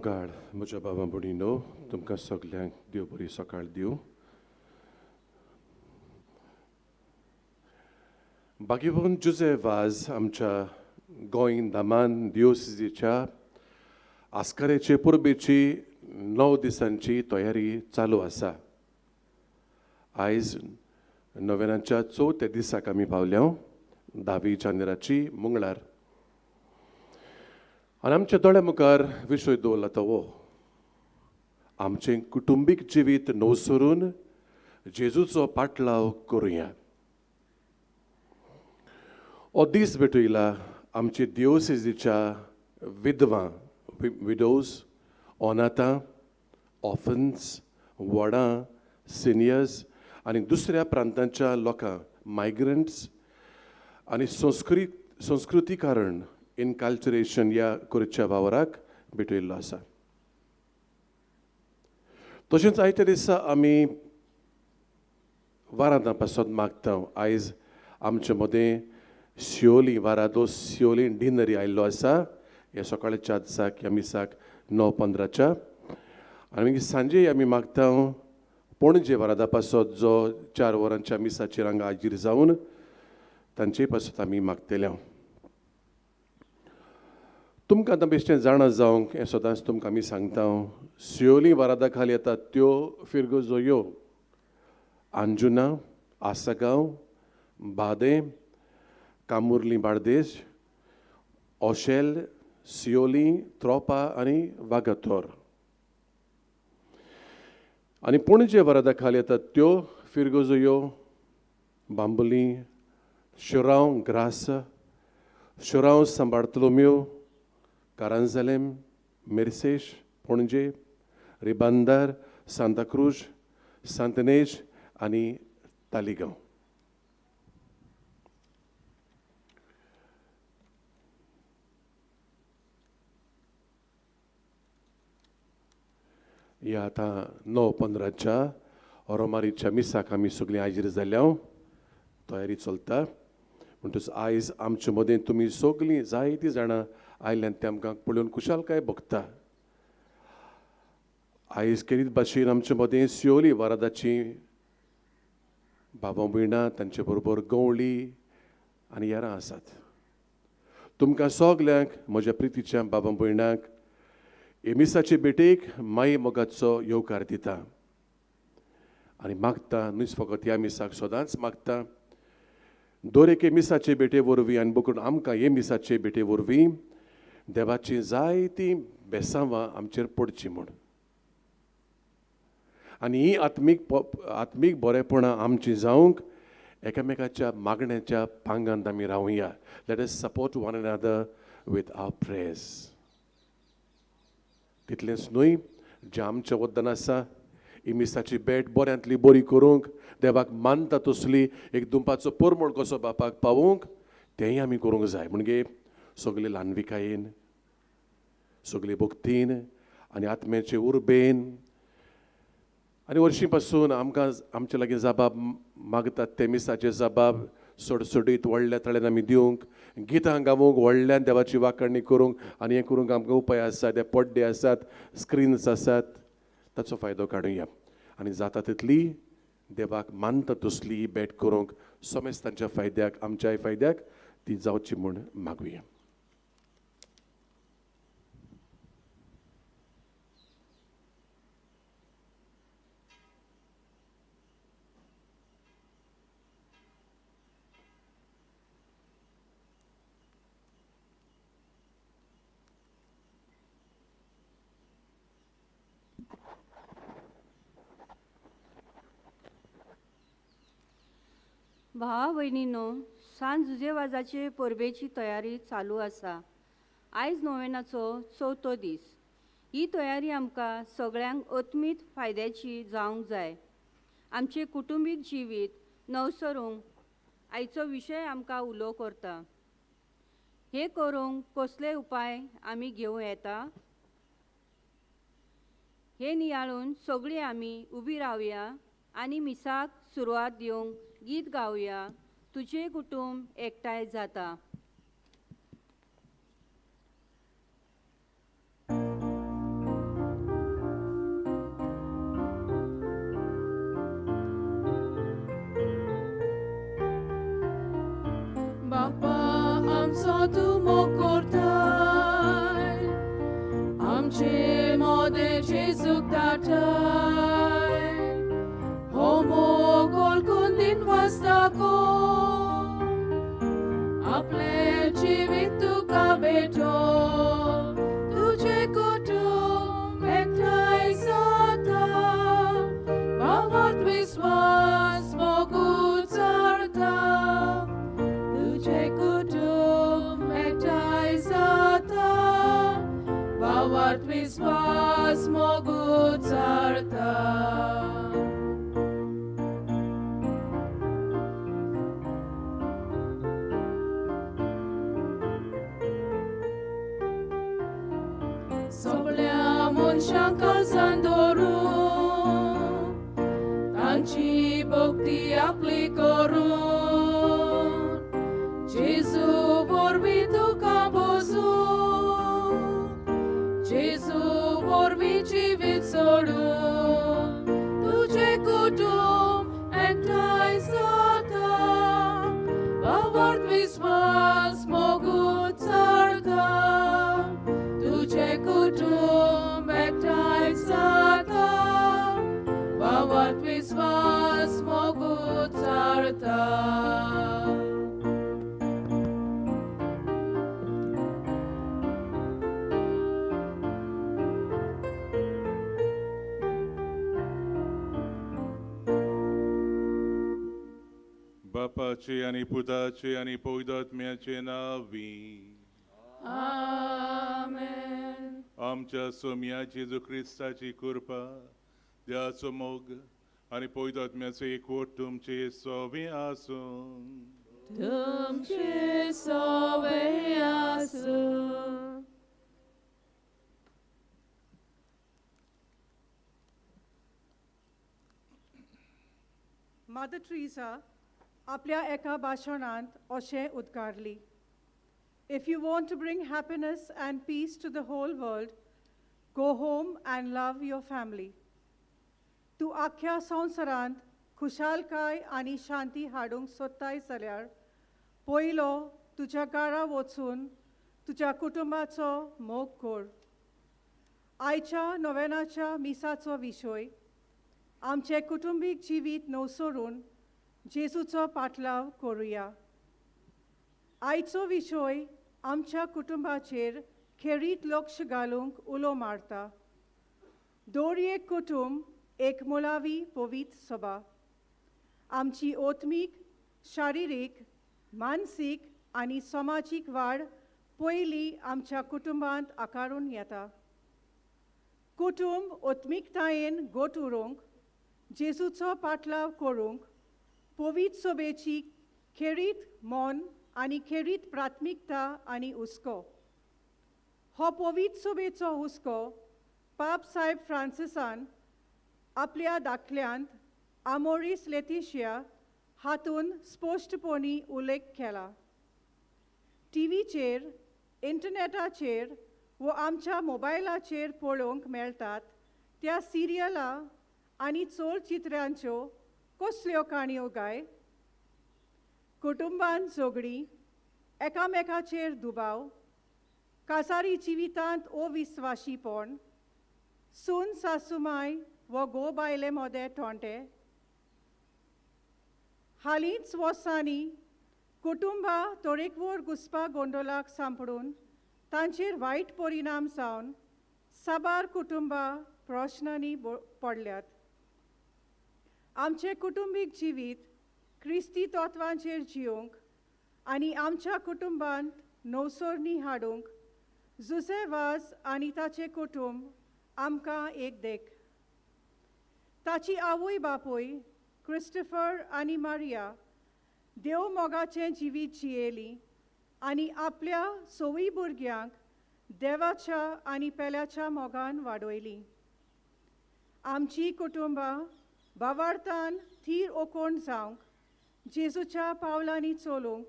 मोगाळ म्हज्या बाबा भयणीनो, तुमकां सगल्यांक देव बरी सकाळ दिवं. बागीवन जुजे वाज आमच्या गोंय दमन दियोसिजीच्या आस्कारेचे परबेची 9 दिसांची तयारी चालू आसा. आयज नोव्हेंनाच्या 4थ्या दिसाक आमी पावल्या, 10 जानेराची मंगळार. आनी आमच्या दोळ्या मुखार विशय दवरला तो हो, आमचें कुटुंबीक जिवीत नवसरून जेजूचो पाटलाव करुया. हो दीस भेटयला आमचे दियोसिजीच्या विधवा, विडोज, अनाथां, ऑफन्स, वडां, सिनियर्स आनी दुसऱ्या प्रांतांच्या लोकांक, मायग्रंट्स आनी संस्कृतीकरण इनकल्चरेशन ह्या करच्या वावराक भेटयल्लो आसा. तशेंच आयत्या दिसा आमी वारांदां पासत मागता. आयज आमचे मदें शियोली वारादो शियोली डिनरी आयिल्लो आसा. ह्या सकाळी 4 दिसाक ह्या मिसाक 9:15. आनी मागीर सांजे आमी मागता पणजे वारादा पासत जो 4 वरांच्या मिसाचेर हांगा हाजीर जावन तांचे पासत आमी मागतले. तुमकां आतां बेश्टें जाणा जावंक हें सदांच तुमकां आमी सांगता, शियोली वारादा खाली येतात त्यो फिरगजोयो, अंजुना, आसगांव, बादें, कामुर्ली बार्देश, ओशेल, सियोली, त्रोपा आनी वागातोर. आनी पणजे वारादा खाली येतात त्यो फिरगजोयो, बांबोली, शिरांव ग्रास, शिरांव सांबार्तलोम्यो, कारांजलेम, मिरसेश, पणजे, रिबांदार, सांताक्रूज, सांतनेज आनी तालिगांव. ह्या आतां 9:15 रोमारीच्या मिसाक आमी सगळीं हाजीर जाल्या, तयारी चलता. म्हणटच आयज आमचे मदें तुमी सगळीं जायतीं जाणां आयल्यान ते आमकां पळोवन खुशालकाय भोगता. आयज केरीत भाशेन आमचे मदें सियोली वारादाची बाबा भयणां, तांचे बरोबर गवळी आनी हेरां आसात. तुमकां सगल्यांक म्हज्या प्रितीच्या बाबा भयणांक एमिसाचे भेटेक माई मोगाचो येवकार दिता आनी मागता, न्हूच फकत ह्या मिसाक सदांच मागता, दर एके मिसाचे भेटे वरवीं आनी बकरून आमकां हे मिसाचे भेटे वरवीं देवाचीं जायतीं बेसांवां आमचेर पडचीं म्हूण. आनी ही आत्मीक बरेपणां आमचीं जावंक एकामेकाच्या मागण्याच्या पांगांत आमी रावया. Let us support one another with our prayers. तितलेंच न्हय, जें आमचें वद्दन आसा ही मिसाची भेट बऱ्यांतली बरी करूंक, देवाक मानता तसली एक दुमपाचो परमळ कसो बापाक पावोवंक तेंय आमी करूंक जाय. म्हणजे सगळे ल्हानविकायेन, सगळे भक्तीन आनी आत्म्याचे उर्बेन आनी वर्शीं पासून आमकां आमचे लागीं जबाब मागतात ते मिसाचे जबाब सोडसोडीत व्हडल्या तळ्यान आमी दिवंक, गितां गावूंक, व्हडल्यान देवाची वाखाणी करूंक आनी हें करूंक आमकां उपाय आसात, ते पड्डे आसात, स्क्रिन्स आसात, ताचो फायदो काडुया आनी जाता तितली देवाक मानता तसली भेट करूंक समेस्तांच्या फायद्याक, आमच्याय फायद्याक ती जावची म्हूण मागुया. भावा भयणीनो, सांत जुजेवाजाचे परबेची तयारी चालू आसा. आयज नोवेनाचो 4थो दीस. ही तयारी आमकां सगळ्यांक अत्मीत फायद्याची जावंक जाय. आमचें कुटुंबीक जिवीत नवसरूंक आयचो विशय आमकां उलो करता. हे करूंक कसले उपाय आमी घेवं येता हे नियाळून सगळीं आमी उबी रावया आनी मिसाक सुरवात दिवंक गीत गावया. तुजें कुटुंब एकठांय जाता. मोग करताय आमचे मोदें जेजूक धाडटाय हो मोग ओळखून दिनवासता कोण आपलें जिवीत तुका भेटोवन तुजें कुटुंब एकठांय जाता भावार्थ विस्वास मोग उचारता तुजें कुटुंब एकठांय जाता भावार्थ विस्वास मोग उचारता. सगळ्या मनशांक काळजान दवरून तांची भक्ती आपली करून जेजू वरवीं तुका बसूं जेजू वरवीं जिवीत सोडून तुजें कुटुंब एकठांय जाता भावार्थ विस्वास मोग उचारता तुजें कुटुंब एकठांय जाता भावार्थ विस्वास मोग उचारता. बापाचे आनी पुताचे आनी पवित्र आत्म्याचे नांवी. आमेन. आमच्या सोम्या जेजू क्रिस्ताची कृपा, देवाचो मोग आनी पवित्र आत्म्याचो एकवट तुमचे सोबे आसूं. तुमचे सोबे आसूं. मदर ट्रिसा आपल्या एका भाशणांत अशें उद्गारली, If you want to bring happiness and peace to the whole world, go home and love your family. तूं आख्ख्या संवसारांत खुशालकाय आनी शांती हाडूंक सोदताय जाल्यार पयलो तुज्या घरा वचून तुज्या कुटुंबाचो मोग कर. आयच्या नोवेनाच्या मिसाचो विशय आमचें कुटुंबीक जिवीत नवसरून जेजूचो पाटलाव करुया. आयचो विशय आमच्या कुटुंबाचेर खेरीत लक्ष घालूंक उलो मारता. दर एक कुटुंब एक मुळावी पवित्र सभा. आमची आत्मीक, शारिरीक, मानसीक आनी समाजीक वाड पयली आमच्या कुटुंबांत आकारून येता. कुटुंब आत्मिकतायेन गोट उरोवंक, जेजूचो पाटलाव करूंक पवित्र सभेची खेरीत मन आनी खेरीत प्राथमिकता आनी हुस्को. हो पवित्र सभेचो हुस्को पाप साहेब फ्रांसिसान आपल्या दाखल्यांत आमोरीस लेतिशिया हातून स्पश्टपणी उल्लेख केला. टीव्हीचेर, इंटरनेटाचेर वो आमच्या मोबायलाचेर पळोवंक मेळटात त्या सिरियलां आनी चलचित्रांच्यो कसल्यो काणयो गाय? कुटुंबान झगडीं, एकामेकाचेर दुबाव, कासारी जिवितांत अविस्वाशीपण, सून सासुमाय वो घोव बायले मदें तोंटे. हालींच वर्सांनी कुटुंबां तरेकवार घुसपा गोंदळाक सांपडून तांचेर वायट परिणाम जावन साबार कुटुंबां प्रश्नांनी पडल्यात. आमचें कुटुंबीक जिवीत क्रिस्ती तत्वांचेर जियोंक आनी आमच्या कुटुंबांत नवसरणी हाडूंक जुसे वाज आनी ताचें कुटुंब आमकां एक देख. ताची आवय बापूय क्रिस्टफर आनी मारिया देव मोगाचें जिवीत जियेलीं आनी आपल्या सवूय भुरग्यांक देवाच्या आनी पेल्याच्या मोगान वाडयलीं. आमची कुटुंबां भावार्थान थीर ओकोण जावंक, जेजूच्या पावलांनी चलूंक,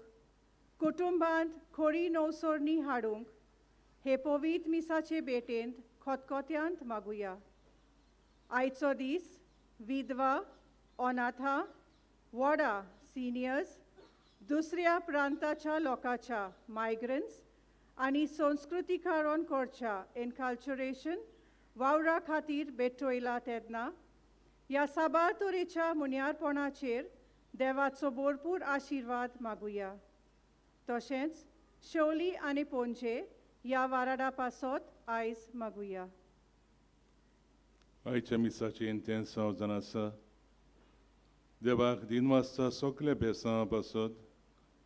कुटुंबांत खरी नवसरणी हाडूंक हे पवित्र मिसाचे भेटेंत खतखत्यांत मागुया. आयचो दीस विधवा, अनाथा, वडा, सिनियर्स, दुसऱ्या प्रांताच्या लोकांच्या मायग्रंट्स आनी संस्कृतीकरण करच्या एनकल्चरेशन वावरा खातीर भेटयला तेन्ना ह्या साबार तरेच्या मुन्यारपणाचेर देवाचो भरपूर आशिर्वाद मागुया. तशेंच शोली आनी पोंजे ह्या वाराडा पासत आयज मागुया. आयच्या मिसाचें इंतेंसांव जावन आसा देवाक दिनवासता सगल्या बेसांवा पासत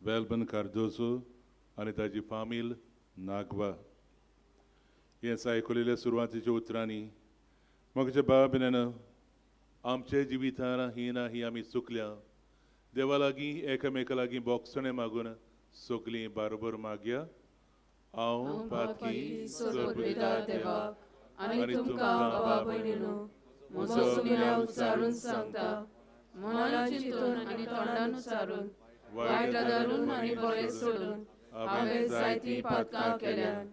वेल्बन कार्दोजो आनी ताजी फामील नागवा. हें आयकुलेल्या सुरवातीच्या उतरांनी म्हज्या बाब आमच्या जिवितान ही ना ही आमी चुकल्या. देवा लागीं एकामेका लागीं बोगसणें मागून सगलीं बारोबर मागया. हांव पातकी सोदपिता देवाक आनी तुमकां बाबा भयणीनो म्हजो गुन्यांव उच्चारून सांगता, मनान चिंतून आनी तोंडान उच्चारून, वायट आदारून आनी बरें सोडून हांवें जायतीं पातकां केल्यान.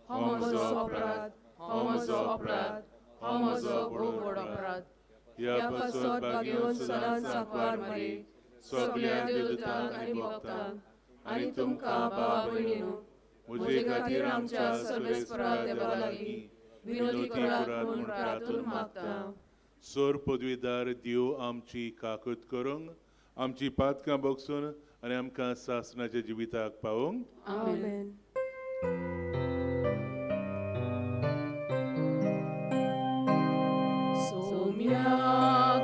हो म्हजो अपराध, हो म्हजो अपराध, हो म्हजो भोव व्हड अपराध. ह्या पासत भाग्यवंत सदांच सांकवार मारी सगल्या देवदूतांक आनी भक्तांक आनी तुमकां बाबा भयणीनो म्हजे खातीर आमच्या सर्वेस्परा देवा लागीं विनोदी करात म्हूण प्रार्थून मागता. सोर पदवीदार देव आमची काकूत करूंक, आमची पातकां बगसून आनी आमकां सासणाच्या जिविताक पावोवंक. आमेन. सोम्या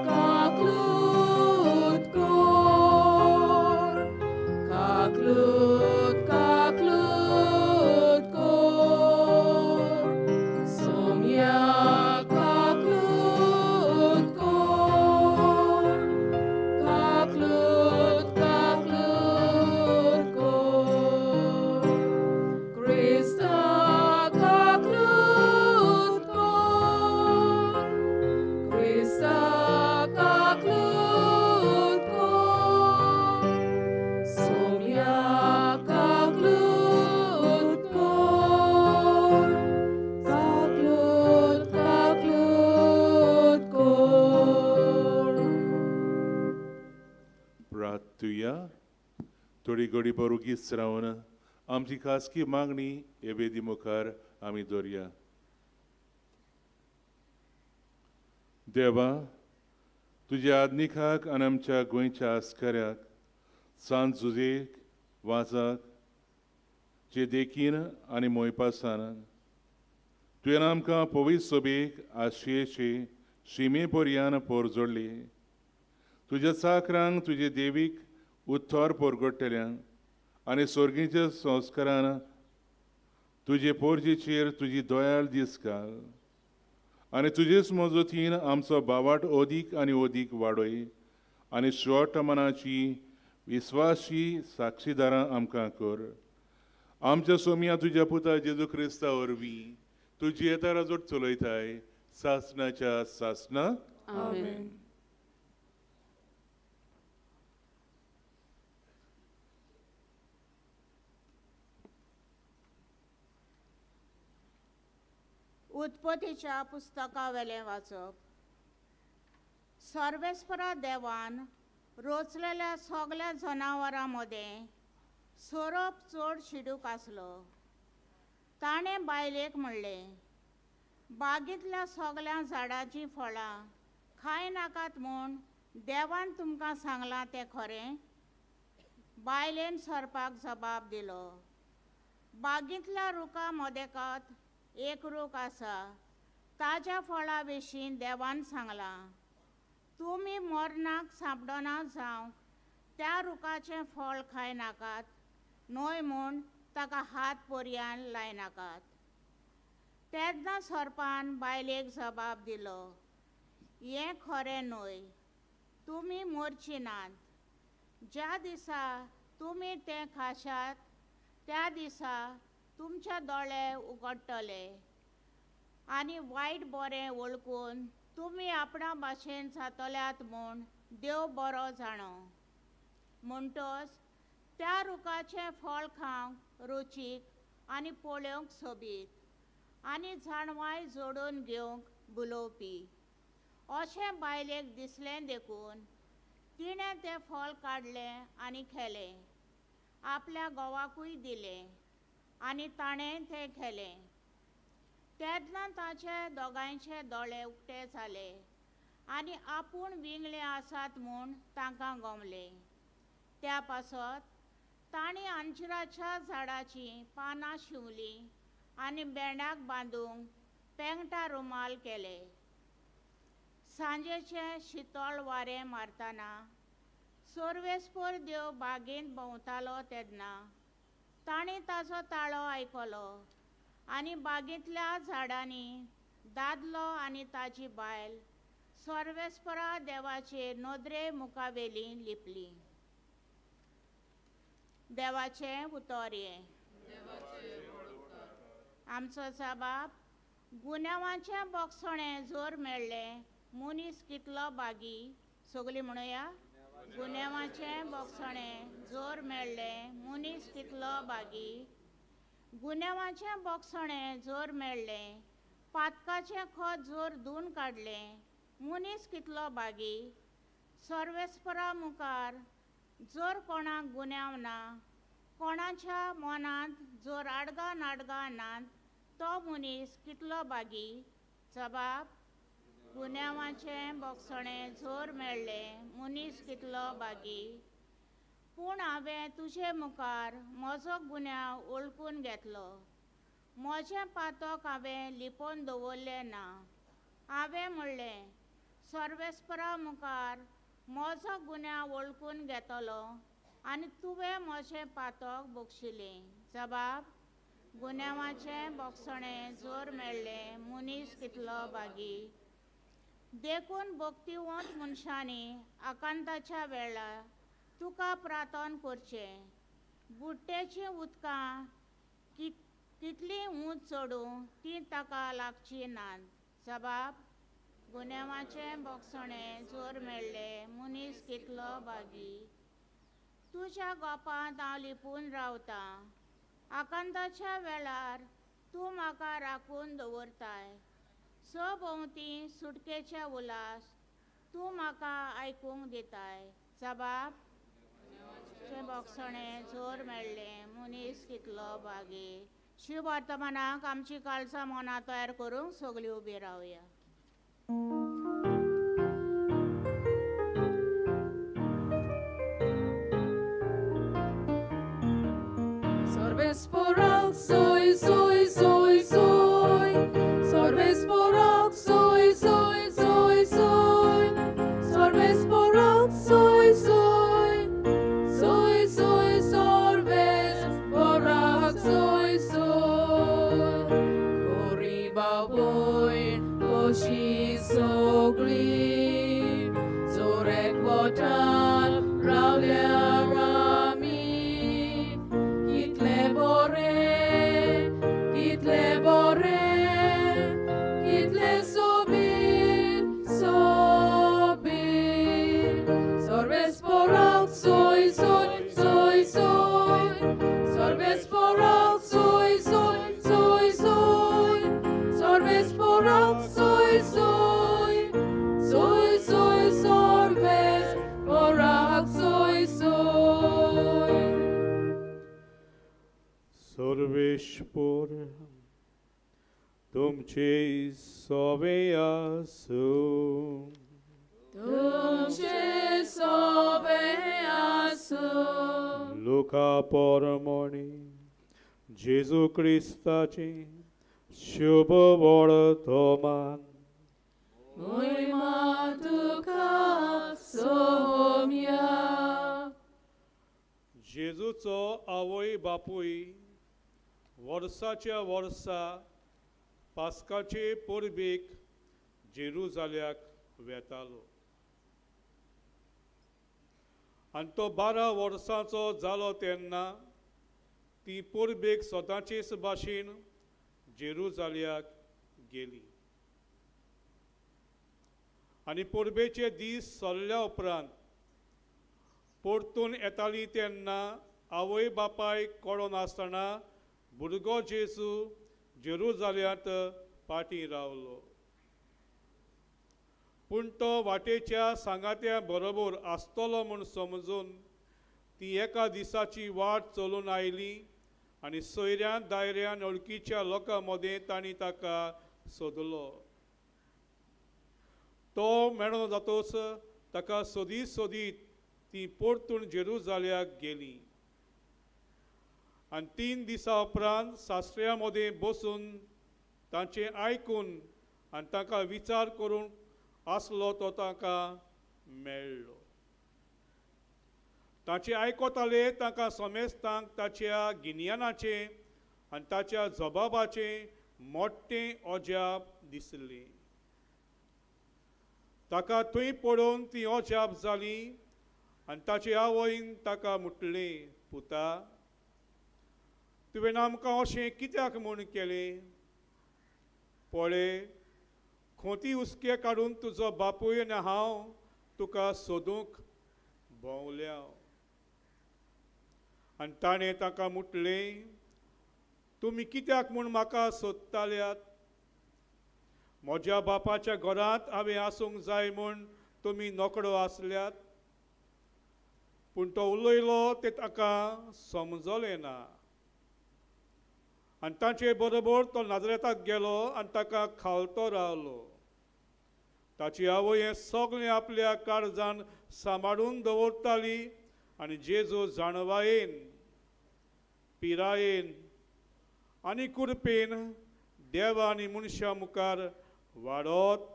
काकलूत कोर, काकलूत काकलूत कोर, सोम्या काकलूत कोर, काकलूत काकलूत कोर, क्रिस्ता काकलूत कोर, क्रिस्ता काकलूत कोर, सोम्या काकलूत कोर, काकलूत काकलूत कोर. प्रार्थुया. थोडी घडी बरोगीच रावन आमची खासगी मागणी हे वेदी मुखार आमी दवरया. देवा, तुज्या आदनिकाक आनी आमच्या गोंयच्या आस्कऱ्याक सांत जुजेक वाजाक जे देखीन आनी मोयपासान तुवें आमकां पवित्र सोबेक आशयेचे शिमे पर्यान पोरजोडली. तुज्या चाकरांक तुजे देवीक उत्तर पोरगडटल्यांक आनी सोर्गीच्या संस्कारान तुजे पोरजेचेर तुजी दयाळ दीस घाल आनी तुजेच मजतीन आमचो बावाट अदीक आनी अदीक वाडय आनी शॉर्ट मनाची विस्वासी साक्षीदारां आमकां कर. आमच्या सोमया तुज्या पुता जेजू क्रिस्ता वरवीं तुजी येता राजवट चलयताय सासणाच्या सासणा. आमेन. उत्पत्तीच्या पुस्तकावेलें वाचप. सर्वेस्परा देवान रोचलेल्या सगल्या जनावरां मदें सोरोप चड शिडूक आसलो. ताणें बायलेक म्हणलें, बागेंतल्या सगल्या झाडाचीं फळां खाय नाकात म्हूण देवान तुमकां सांगलां तें खरें? बायलेन सोरपाक जबाब दिलो, बागेंतल्या रुखा मदेकात एक रूख आसा, ताज्या फळा विशीं देवान सांगलां, तुमी मरणाक सांपडना जावंक त्या रुखाचें फळ खाय नाकात न्हय म्हूण ताका हात पर्यान लायनाकात. तेन्ना सोरपान बायलेक जबाब दिलो, हें खरें न्हय, तुमी मरची नात. ज्या दिसा तुमी तें खाशात त्या दिसा तुमच्या दोळे उगडटले आनी वायट बरें वळखून तुमी आपणा भाशेन जातल्यात म्हूण देव बरो जाणो. म्हणटच त्या रुखाचें फळ खावंक रुचीक आनी पळोवंक सोबीत आनी जाणवाय जोडून घेवंक बुलोवपी अशें बायलेक दिसलें देखून तिणें तें फळ काडलें आनी खेलें, आपल्या घोवाकूय दिलें आनी ताणें तें केलें. तेन्ना ताचे दोगांयचे दोळे उक्ते जाले आनी आपूण विंगले आसात म्हूण तांकां गोमलें. त्या पासत तांणी अंजिराच्या झाडाचीं पानां शिंवलीं आनी बेंडाक बांदूंक पेंगटा रुमाल केले. सांजेचें शितळ वारें मारतना सर्वेस्पर देव बागेंत भोंवतालो तेन्ना ताणें ताचो ताळो आयकलो आनी बागेंतल्या झाडांनी दादलो आनी ताजी बायल सर्वेस्परा देवाचे नदरे मुखावेली लिपली. देवाचें उतर हें. आमचो साबाब गुन्यांवाचें बोगसणें जोर मेळ्ळें मनीस कितलो बागी. सगळीं म्हणुया, गुन्यांवाचें बोगसणें जोर मेळ्ळें मनीस कितलो बागी. गुन्यांवाचें बोगसणें जोर मेळ्ळें पातकाचें खत जोर धुवन काडलें मनीस कितलो बागी. सर्वेस्परा मुखार जर कोणाक गुन्यांव ना, कोणाच्या मनांत जर आडगां नाडगां नात, तो मनीस कितलो बागी. जबाब गुन्यांवाचें बोगसणें जोर मेळ्ळें मनीस कितलो बागी. पूण हांवें तुजे मुखार म्हजो गुन्यांव वळखून घेतलो, म्हजें पातक हांवें लिपोवन दवरलें ना. हांवें म्हणलें सर्वेस्परा मुखार म्हजो गुन्यांव वळखून घेतलो आनी तुवें म्हजें पातक बक्षिलें. जबाब गुन्यांवाचें बोगसणें जोर मेळ्ळें मनीस कितलो बागी. देखून भक्तिवंत मनशांनी आकांताच्या वेळार तुका प्रार्थना करचें. बुट्टेचीं उदकां कितलीं ऊंच चडूं तीं ताका लागचीं नात. जबाब गुन्यांवाचें बोगसणें जोर मेळ्ळें मनीस कितलो बागी. तुज्या गोपांत हांव लिपून रावतां, आकांताच्या वेळार तूं म्हाका राखून दवरताय. सभोंवती सुटकेचे उल्हास तूं म्हाका आयकूंक दिताय. जबाब बोगसणें जोर मेळ्ळें मनीस कितलो बागी. शिव वर्तमानाक आमची काळजां मनां तयार करूंक सगळीं उबी रावया. Sorvesporak soy soy soy soy. Sorvesporak soy soy soy soy. Sorvesporak soy soy. Soy soy sorvesporak soy soy. Koriba boy koshi sogli. Zorek botan ravlia rami. Kitle bore, kitle sobit, sobit. Sorvesporak soy soy soy soy. Sorvesporak soy soy soy soy. Sorvesporak soy soy. Soy soy sorvesporak soy soy. Sarveshwar तुमचे सोवे आसूं. तुमचे सोबे आसूं. लुका परमणी जेजू क्रिस्ताची शुभ वर्तमान. मोहिमा तुका सोम्या. जेजूचो आवय बापूय वर्साच्या वर्सा पास्काचे परबेक जेरुजाल्याक वेतालो आनी तो 12 वर्सांचो जालो तेन्ना ती परबेक सदांचेच भाशेन जेरुजाल्याक गेली. आनी परबेचे दीस सरल्या उपरांत परतून येताली तेन्ना आवय बापायक कळोन आसतना भुरगो जेजू जेरुजाल्यांत फाटीं रावलो. पूण तो वाटेच्या सांगात्या बरोबर आसतलो म्हूण समजून ती एका दिसाची वाट चलून आयली आनी सोयऱ्यान दायऱ्यान वळखीच्या लोकां मदें तांणी ताका सोदलो. तो मेळोन जातोच ताका सोदीत सोदीत ती परतून जेरुजाल्याक गेली. आनी 3 दिसां उपरांत सासऱ्या मदें बसून तांचें आयकून आनी तांकां विचार करूंक आसलो तो तांकां मेळ्ळो. ताचें आयकताले तांकां समेस्तांक ताच्या गिन्यानाचें आनी ताच्या जबाबाचें मोठें अजाप दिसलें. ताका थंय पळोवन ती अजाप जाली आनी ताचे आवयन ताका म्हटलें, पुता, तुवें आमकां अशें कित्याक म्हूण केलें? पळय, खोंती हुस्के काडून तुजो बापूय आनी हांव तुका सोदूंक भोंवल्या. आनी ताणें ताका म्हटलें, तुमी कित्याक म्हूण म्हाका सोदताल्यात? म्हज्या बापाच्या घरांत हांवें आसूंक जाय म्हूण तुमी नोकडो आसल्यात. पूण तो उलयलो तें ताका समजलें ना. आनी ताचे बरोबर तो नाजरेताक गेलो आनी ताका खालतो रावलो. ताची आवय हें सगळें आपल्या काळजान सांबाळून दवरताली आनी जेजू जाणवायेन, पिरायेन आनी कुरपेन देवा आनी मनशां मुखार वाडत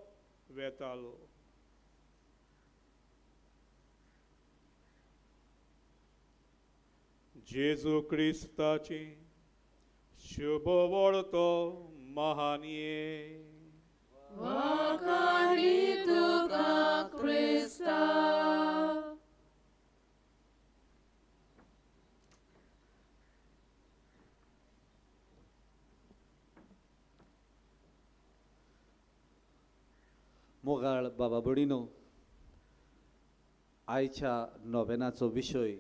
वेतालो. जेजू क्रिस्ताची शुभ वळतो महानये. वाखाणी तुका क्रिस्ता. मोगाळ बाबा भयणीनो, आयच्या नोवेनाचो विशय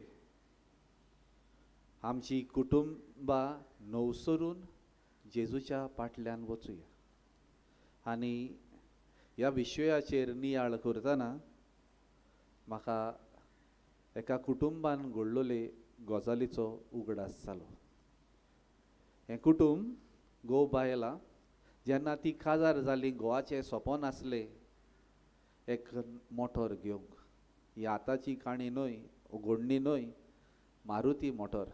आमची कुटुंबां नवसरून जेजूच्या पाटल्यान वचुया. आनी ह्या विशयाचेर नियाळ करतना म्हाका एका कुटुंबान घडलेले गजालीचो उगडास जालो. हें कुटुंब घोव बायलां जेन्ना ती काजार जाली, घोवाचें सपन आसलें एक मोटर घेवंक. ही आतांची काणी न्हय, घडणी न्हय, मारुती मोटर.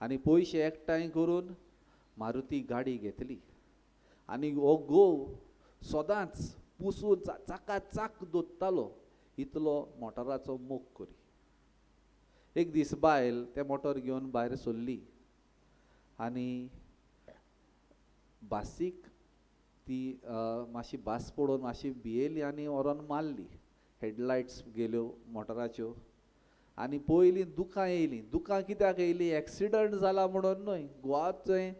आनी पयशे एकठांय करून मारुती गाडी घेतली. आनी हो घोव सदांच पुसून चाका चाक दोत्तालो, इतलो मोटराचो मोग करी. एक दीस बायल तें मोटर घेवन भायर सरली आनी बासीक ती मातशी भास पडोवन मातशी भियेली आनी व्हरोन मारली. हेडलायट्स गेल्यो मोटराच्यो आनी पयलीं दुकां येयलीं. दुकां कित्याक येयलीं? एक्सिडंट जाला म्हणून न्हय, गोवाचें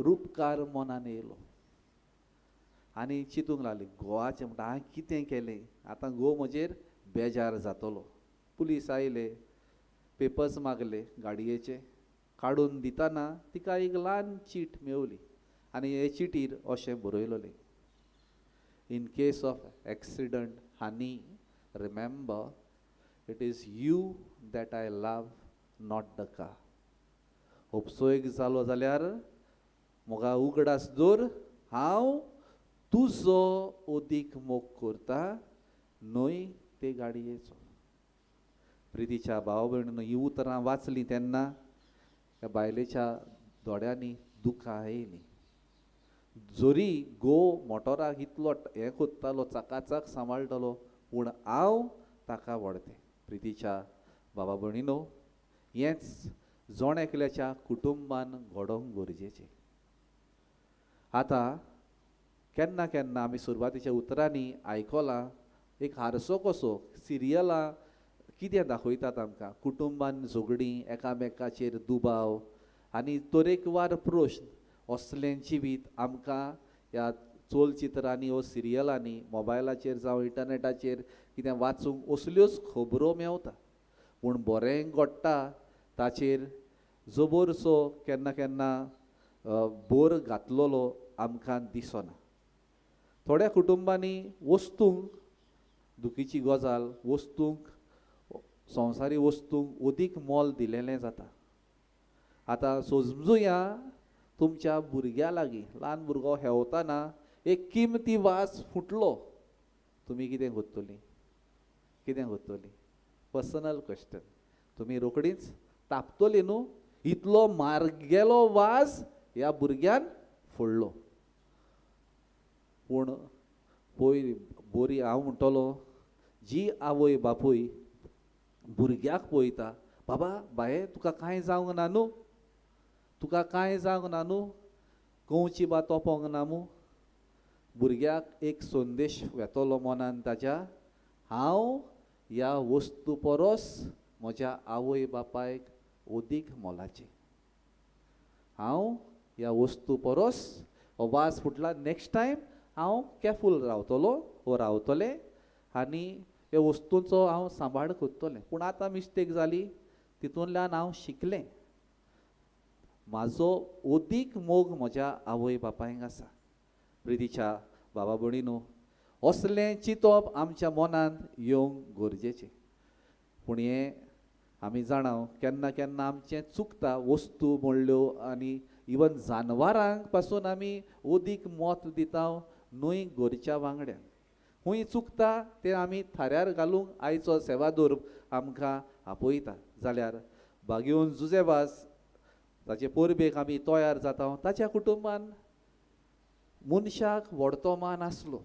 रुपकार मनान येयलो आनी चिंतूंक लागली, गोवाचें म्हणटा हांवें कितें केलें, आतां घोव म्हजेर बेजार जातलो. पुलीस आयले, पेपर्स मागले गाडयेचे, काडून दितना तिका एक ल्हान चीट मेवली आनी हे चिटीर अशें बरयलेलें, in case of accident honey, remember it is you that I love, not the car. उपसोयक जालो जाल्यार म्हका उगडास दवर, हांव तुजो अदीक मोग करता न्हय ते गाडयेचो. प्रितीच्या भाव भयणीन ही उतरां वाचलीं तेन्ना ह्या बायलेच्या दोळ्यांनी दुकां आयलीं. जरी घोव मोटराक इतलो हें कोत्तालो, चाकाचाक सांबाळटालो, पूण हांव ताका व्हडतें. प्रितीच्या बाबा भयणीनो, हेंच जण एकल्याच्या कुटुंबान घडोवंक गरजेचें. आतां केन्ना केन्ना आमी सुरवातीच्या उतरांनी आयकलां, एक हारसो कसो सिरियलां कितें दाखयतात आमकां, कुटुंबान झगडीं, एकामेकाचेर दुबाव आनी तरेकवार प्रश्न. असलें जिवीत आमकां ह्या चलचित्रांनी वो सिरियलांनी, मोबायलाचेर जावं इंटरनेटाचेर कितें वाचूंक असल्योच खबरो मेवता. पूण बरें घडटा ताचेर जबरसो केन्ना केन्ना बोर घातलेलो आमकां दिसना. थोड्या कुटुंबांनी वस्तूंक, दुखीची गजाल, वस्तूंक, संवसारी वस्तूंक अदीक मोल दिलेलें जाता. आतां समजुया तुमच्या भुरग्या लागीं ल्हान भुरगो हेवतना एक किमती वास फुटलो, तुमी कितें करतलीं? कितें करतलीं? Personal question. तुमी रोखडीच तापतली न्हू, इतलो मार्गेलो वास ह्या भुरग्यान फोडलो. पूण पयर बरी हांव म्हणटलो जी आवय बापूय भुरग्याक पळयता, बाबा बाये तुका कांय जावंक ना न्हू, तुका कांय जावंक ना न्हू, कंवची बा तोपोंक ना मू, भुरग्याक एक संदेश वेतलो मनान ताज्या, हांव ह्या वस्तू परस म्हज्या आवय बापायक अदीक मोलाचें, हांव ह्या वस्तू परस हो वास फुटला नेक्स्ट टायम हांव केरफूल रावतलो वो रावतलें आनी ह्या वस्तूंचो हांव सांबाळ करतलें. पूण आतां मिस्टेक जाली, तितूंतल्यान हांव शिकलें, म्हाजो अदीक मोग म्हज्या आवय बापायक आसा. प्रितीच्या बाबा भयणीनो, असलें चिंतप आमच्या मनांत येवंक गरजेचें. पूण हें आमी जाणा केन्ना केन्ना आमचें चुकता, वस्तू म्हणल्यो आनी इवन जानवरांक पासून आमी अदीक मत दिता न्हय घरच्या वांगड्यांक. खूंय चुकता तें आमी थाऱ्यार घालूंक आयचो सेवादोर आमकां आपयता. जाल्यार बागेवन जुजेवास ताचे परबेक आमी तयार जाता, ताच्या कुटुंबान मनशाक व्हडतो मान आसलो.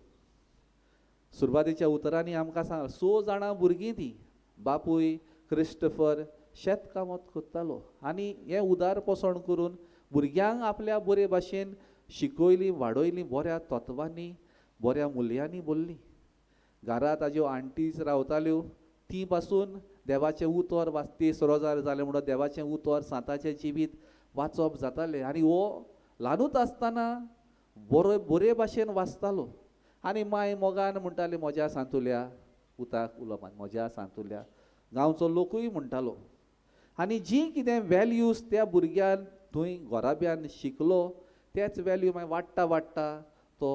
सुरवातेच्या उतरांनी आमकां सांग 6 जाणां भुरगीं ती, बापूय क्रिस्टफर शेतकामत करतालो आनी हें उदारपोसण करून भुरग्यांक आपल्या बरे भाशेन शिकयली, वाडयली, बऱ्या तत्वांनी बऱ्या मुल्यांनी भरली. घरा ताज्यो आंटीज रावताल्यो, ती पासून देवाचें उतर वाचती रोजार जालें म्हणून देवाचें उतर सांताचें जिवीत वाचप जातालें. आनी हो ल्हानूच आसतना बरो बरे भाशेन वाचतालो आनी माय मोगान म्हणटाली म्हज्या सांतुल्या पुताक उलोवपान, म्हज्या सांतुल्या, गांवचो लोकूय म्हणटालो. आनी जी कितें वेल्यूज त्या भुरग्यान थंय घराब्यान शिकलो तेच वेल्यू मागीर वाडटा वाडटा तो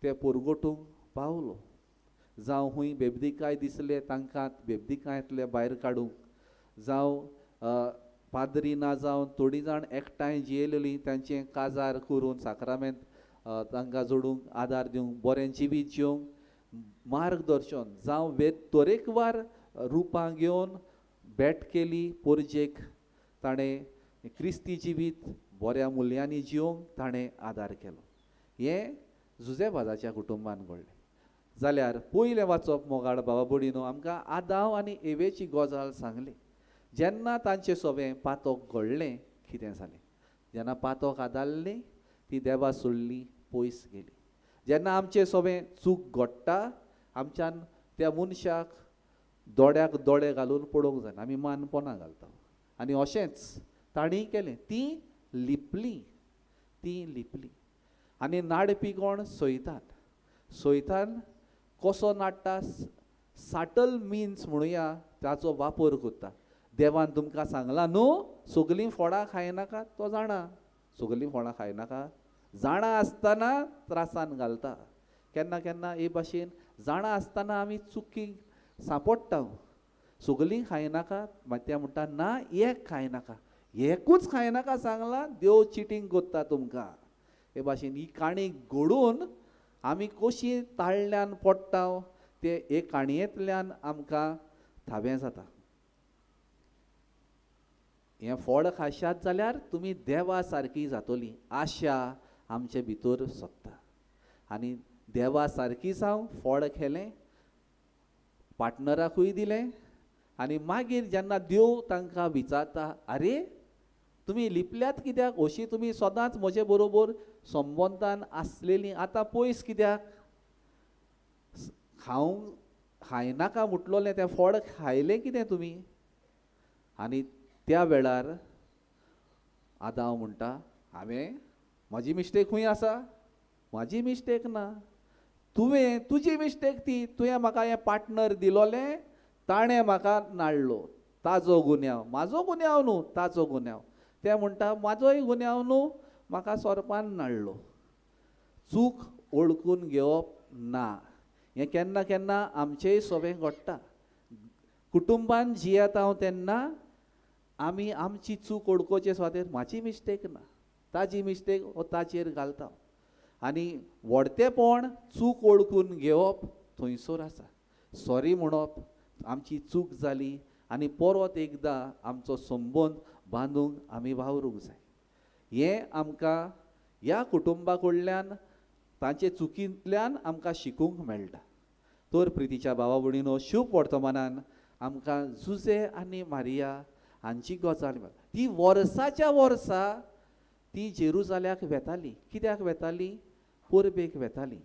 ते पोरगोटूंक पावलो. जावं खूंय बेबदिकाय दिसले तांकां बेबदिकांतले भायर काडूंक, जावं पाद्री ना जावन थोडीं जाण एकठांय जियेलेलीं तांचें काजार करून साक्रामेंत तांकां जोडूंक आदार दिवंक, बरें जिवीत जिवंक मार्गदर्शन, जावं वे तरेकवार रुपां घेवन भेट केली पोरजेक, ताणें क्रिस्ती जिवीत बऱ्या मुल्यांनी जिवंक ताणें आदार केलो. हें जुजेवाजाच्या कुटुंबान घडलें. जाल्यार पयलें वाचप मोगाळ बाबा भयणीनो आमकां आदाव आनी एवेची गजाल सांगली. जेन्ना तांचें सोबें पातोक घडलें कितें जालें, जेन्ना पातोक आदारलें ती देवा सोडली पयस गेली. जेन्ना आमचें सोबें चूक घडटा आमच्यान त्या मनशाक दोळ्याक दोळे घालून पळोवंक जायना, आमी मान पोना घालता. आनी अशेंच तांणी केलें, ती लिपली, ती लिपली. आनी नाडपी कोण? सैतान. सैतान कसो नाडटा? साटल मिन्स म्हणुया ताचो वापर करता. देवान तुमकां सांगलां न्हू सगलीं फळां खायनाका, तो जाणा सगलीं फळां खायनाका, जाणा आसतना त्रासान घालता. केन्ना केन्ना हे भाशेन जाणा आसतना आमी चुकीक सांपडटा. सगलीं खायनाका, मागीर ते म्हणटा ना एक खायनाका, एकूच खायनाका सांगलां, देव चिटींग करता तुमकां. हे भाशेन ही काणी घडून आमी कशी ताळल्यान पडटा ते हे काणयेंतल्यान आमकां थावें जाता. हें फळ खाशात जाल्यार तुमी देवा सारकी जातली, आशा आमचे भितर सोदता. आनी देवा सारकी जावं फळ खेलें, पार्टनराकूय दिलें. आनी मागीर जेन्ना देव तांकां विचारता, आरे तुमी लिपल्यात कित्याक? अशी तुमी सदांच म्हजे बरोबर संबंदान आसलेली, आतां पयस कित्याक? खावंक खायनाका म्हटलोलें तें फळ खायलें कितें तुमी? आनी त्या वेळार आदाव म्हणटा, हांवें म्हजी मिस्टेक खंय आसा? म्हाजी मिस्टेक ना, तुवें तुजी मिस्टेक ती, तुवें म्हाका हें पार्टनर दिलोलें, ताणें म्हाका नाडलो, ताजो गुन्यांव, म्हाजो गुन्यांव न्हू, ताजो गुन्यांव. ते म्हणटा म्हाजोय गुन्यांव न्हू, म्हाका सोरपान नाडलो. चूक वळखून घेवप ना, हें केन्ना केन्ना आमचेय सोबें घडटा. कुटुंबान जियेता हांव तेन्ना आमी आमची चूक ओडकोचे सुवातेर म्हाजी मिस्टेक ना, ताजी मिस्टेक हो ताचेर घालता. आनी व्हडतेपण चूक ओळखून घेवप थंयसर आसा. सॉरी म्हणप, आमची चूक जाली आनी परत एकदां आमचो संबंद बांदूंक आमी वावरूंक जाय. हें आमकां ह्या कुटुंबा कडल्यान तांचे चुकींतल्यान आमकां शिकूंक मेळटा. तर प्रितीच्या भावा भयणीनो, शुभ वर्तमानान आमकां जुजे आनी मारिया हांची गजाल मेळटा. ती वर्साच्या वर्सा ती जेरुजाल्याक वेताली. कित्याक वेताली? परबेक वेताली.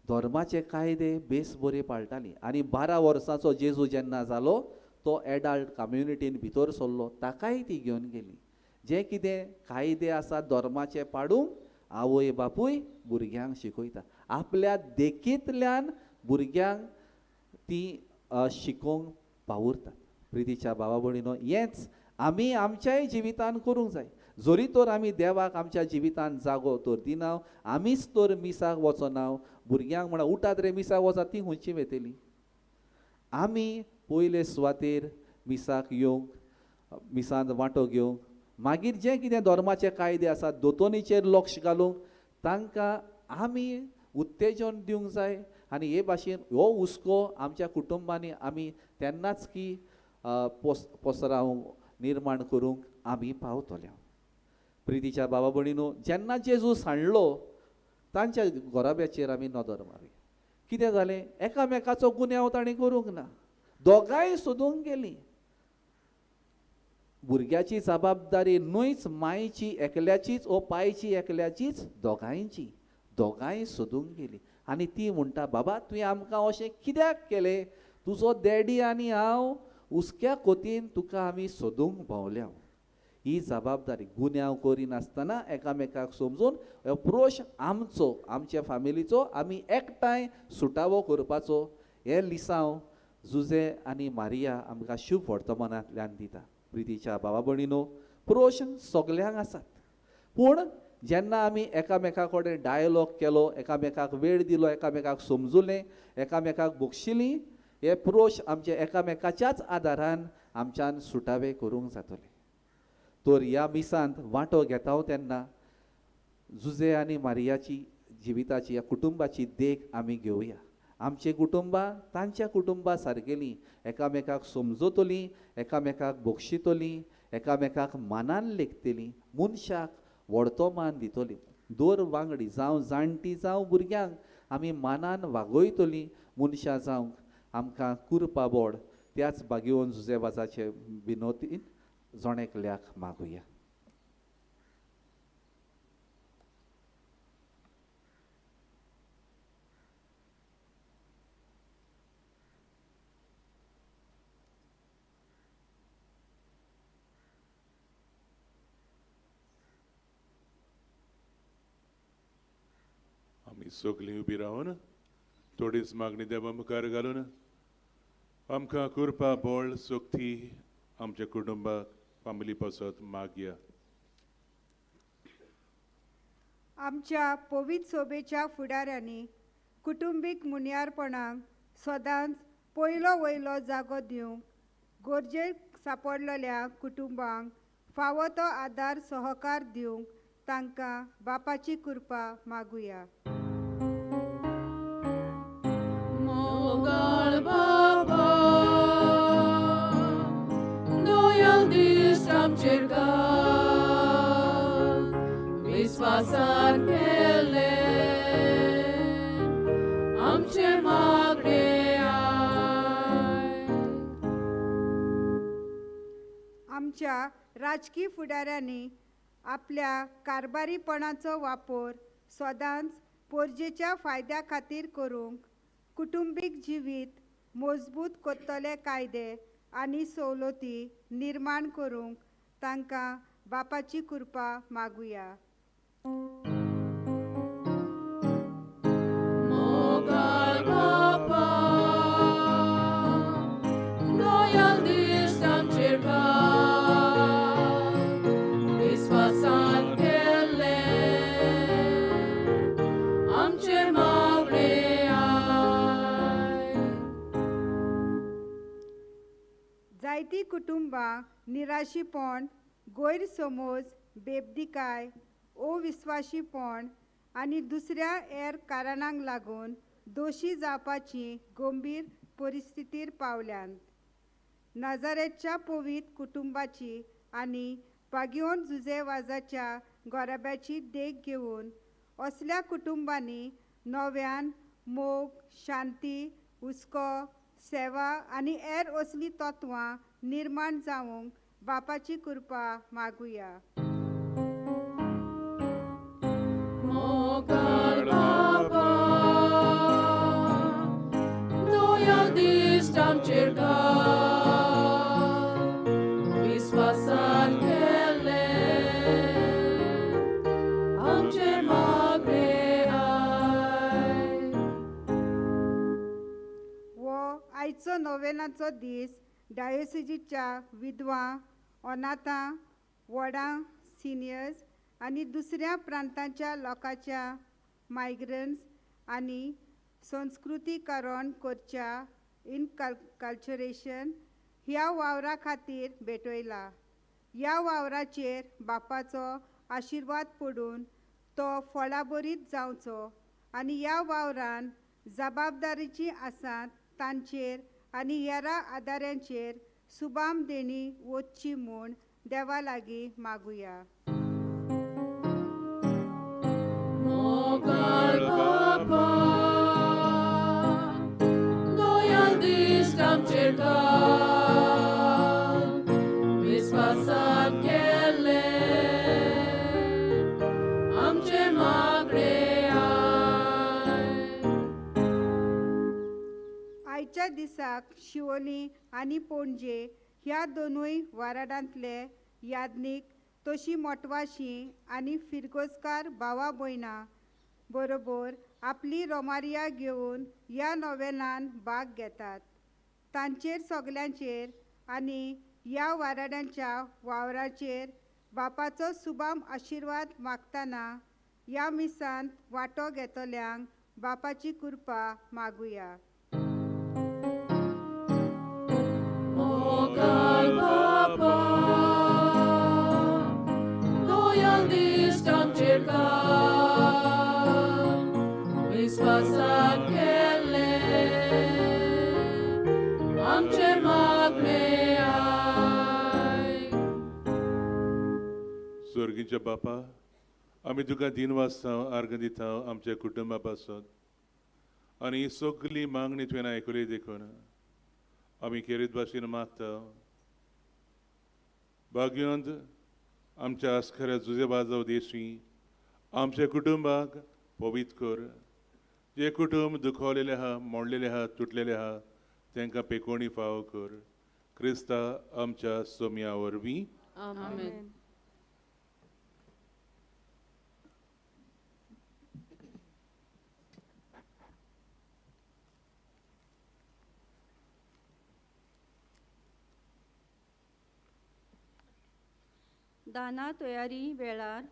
धर्माचे कायदे बेस बरे पाळटाली. आनी 12 वर्सांचो जेजू जेन्ना जालो तो एडाल्ट कम्युनिटीन भितर सरलो, ताकाय ती घेवन गेली. जें कितें कायदे आसा धर्माचे पाडूंक आवय बापूय भुरग्यांक शिकयता. आपल्या देखींतल्यान भुरग्यांक ती शिकोवंक पावुरतात. प्रितीच्या भावा भयणीनो, हेंच आमी आमच्याय जिवितान करूंक जाय. जरी तर आमी देवाक आमच्या जिवितान जागो तर दिना, आमीच तर मिसाक वचना, भुरग्यांक म्हणा उठात रे मिसाक वचात, ती खंयची वेतली? आमी पयले सुवातेर मिसाक येवंक, मिसांत वांटो घेवंक, मागीर जें कितें धर्माचे कायदे आसात दोतोनीचेर लक्ष घालूंक तांकां आमी उत्तेजन दिवंक जाय. आनी हे भाशेन हो हुस्को आमच्या कुटुंबांनी आमी तेन्नाच की पसरावंक निर्माण करूंक आमी पावतले. प्रितीच्या बाबा भयणीनो, जेन्ना जेजू सांडलो तांच्या घराब्याचेर आमी नदर मारया. कितें जालें? एकामेकाचो गुन्यांव तांणी करूंक ना, दोगांय सोदूंक गेलीं. भुरग्याची जबाबदारी न्हयच मायची एकल्याचीच ओ पायची एकल्याचीच, दोगांयची. दोगांय सोदूंक गेलीं. आनी ती म्हणटा, बाबा तुवें आमकां अशें कित्याक केलें? तुजो डॅडी आनी हांव हुस्क्या कोतीन तुका आमी सोदूंक भोंवल्या. ही जबाबदारी गुन्यांव करिनासतना एकामेकाक समजून हो प्रोश आमचो, आमच्या फामिलीचो आमी एकठांय सुटावो करपाचो. हें लिसांव जुजे आनी मारिया आमकां शुभ वर्तमानांतल्यान दिता. प्रितीच्या भावा भयणीनो, प्रोश सगल्यांक आसात, पूण जेन्ना आमी एकामेका कडेन डायलॉग केलो, एकामेकाक वेळ दिलो, एकामेकाक समजुलें, एकामेकाक बक्षिलीं, हे प्रोश आमचे एकामेकाच्याच आदारान आमच्यान सुटावे करूंक जातले. तर ह्या मिसांत वांटो घेता तेन्ना जुजे आनी मारियाची जिविताची, ह्या कुटुंबाची देख आमी घेवया. आमचे कुटुंबां तांच्या कुटुंबा सारकेलीं, एकामेकाक समजतलीं, एकामेकाक बक्षितलीं, एकामेकाक मानान लेखतलीं, मनशाक व्हडतो मान दितलीं. दर वांगडी जावं जाणटी जावं भुरग्यांक आमी मानान वागयतलीं. मनशां जावंक आमकां कुरपा बोड त्याच बागेवन जुजे वाजाचे विनोदीन जण एकल्याक मागुया. आमी सगळीं उबी रावन थोडीच मागणी देवा मुखार घालून आमकां कृपा बळ शक्ती आमच्या कुटुंबाक फामिली पासत मागया. आमच्या पवित्र सोबेच्या फुडाऱ्यांनी कुटुंबीक मुनियारपणाक सदांच पयलो वयलो जागो दिवंक गरजेक सापडलेल्या कुटुंबांक फावो तो आदार सहकार दिवंक तांकां बापाची कृपा मागुया. मोगाळ बाबा दोयाल दीस आमचेर घाल, विस्वासान केले आमचे मागणे आयक. आमच्या राजकी फुडाऱ्यांनी आपल्या कारभारीपणाचो वापर सदांच पोरजेच्या फायद्या खातीर करूंक कुटुंबीक जिवीत मजबूत करतले कायदे आनी सवलती निर्माण करूंक तांकां बापाची कृपा मागुया. मोगाळ बापा दोयाल दीस आमचेर घाल, विस्वासान केले आमचे मागणे आयक. जायत्या जायतीं कुटुंबां निराशीपण, गैरसमज, बेबदीकाय, अविस्वाशीपण आनी दुसऱ्या हेर कारणांक लागून दोशी जावपाची गंभीर परिस्थितीर पावल्यांत. नाजारेच्या पवीत कुटुंबाची आनी पागियोन जुजे वाजाच्या गोराब्याची देख घेवन असल्या कुटुंबांनी नव्यान मोग, शांती, हुस्को, सेवा आनी हेर असलीं तत्वां निर्माण जावंक बापाची कृपा मागुया. मोगाळ बाबा, दोयाल दिश्ट आमचेर घाल, विस्वासान केल्लें आमचें मागणें आयक. वो आयचो नोवेनाचो दीस डायोसिजीच्या विधवा, अनाथां, व्हडां, सिनियर्स आनी दुसऱ्या प्रांतांच्या लोकांच्या मायग्रंट्स आनी संस्कृतीकरण करच्या इनकल्चरेशन ह्या वावरा खातीर भेटयला. ह्या वावराचेर बापाचो आशिर्वाद पडून तो फळाबरीत जावचो आनी ह्या वावरान जबाबदारीची आसात तांचेर आनी हेरा आदाऱ्यांचेर सुबाम देणी वचची म्हूण देवा लागीं मागुया. मोगाळ बाबा, दोयाल दिश्ट आमचेर घाल, विस्वासान केल्लें आमचें मागणें आयक. आयच्या दिसाक शिवोली आनी पणजे ह्या दोनूय वाराडांतले याज्ञीक तशी मोटवाशी आनी फिरगोजकार भावा भयणां बरोबर आपली रोमारिया घेवन ह्या नोवेनान भाग घेतात. तांचेर सगल्यांचेर आनी ह्या वाराड्यांच्या वावराचेर बापाचो सुबाम आशिर्वाद मागतना ह्या मिसांत वांटो घेतल्यांक बापाची कृपा मागुया. मोगाळ बाबा, दोयाल दिश्ट आमचेर घाल, विस्वासान केल्लें आमचें मागणें आयक. स्वर्गीच्या बापा, आमी तुका दिनवासता, आर्गां दिता आमच्या कुटुंबा पासत आनी ही सगली मागणी तुवें आयकली देखून आमी खेरीत भाशेन मागता. भाग्यवंत आमच्या आस्कऱ्या जुजे बाजाव देशी आमच्या कुटुंबाक पवीत कर. जे कुटुंब दुखवलेले आहा, मोडलेले आहा, तुटलेले आहा, तांकां पेकोणी फावो कर. क्रिस्ता आमच्या सोम्या वरवीं. आमेन. दाना तयारी वेळार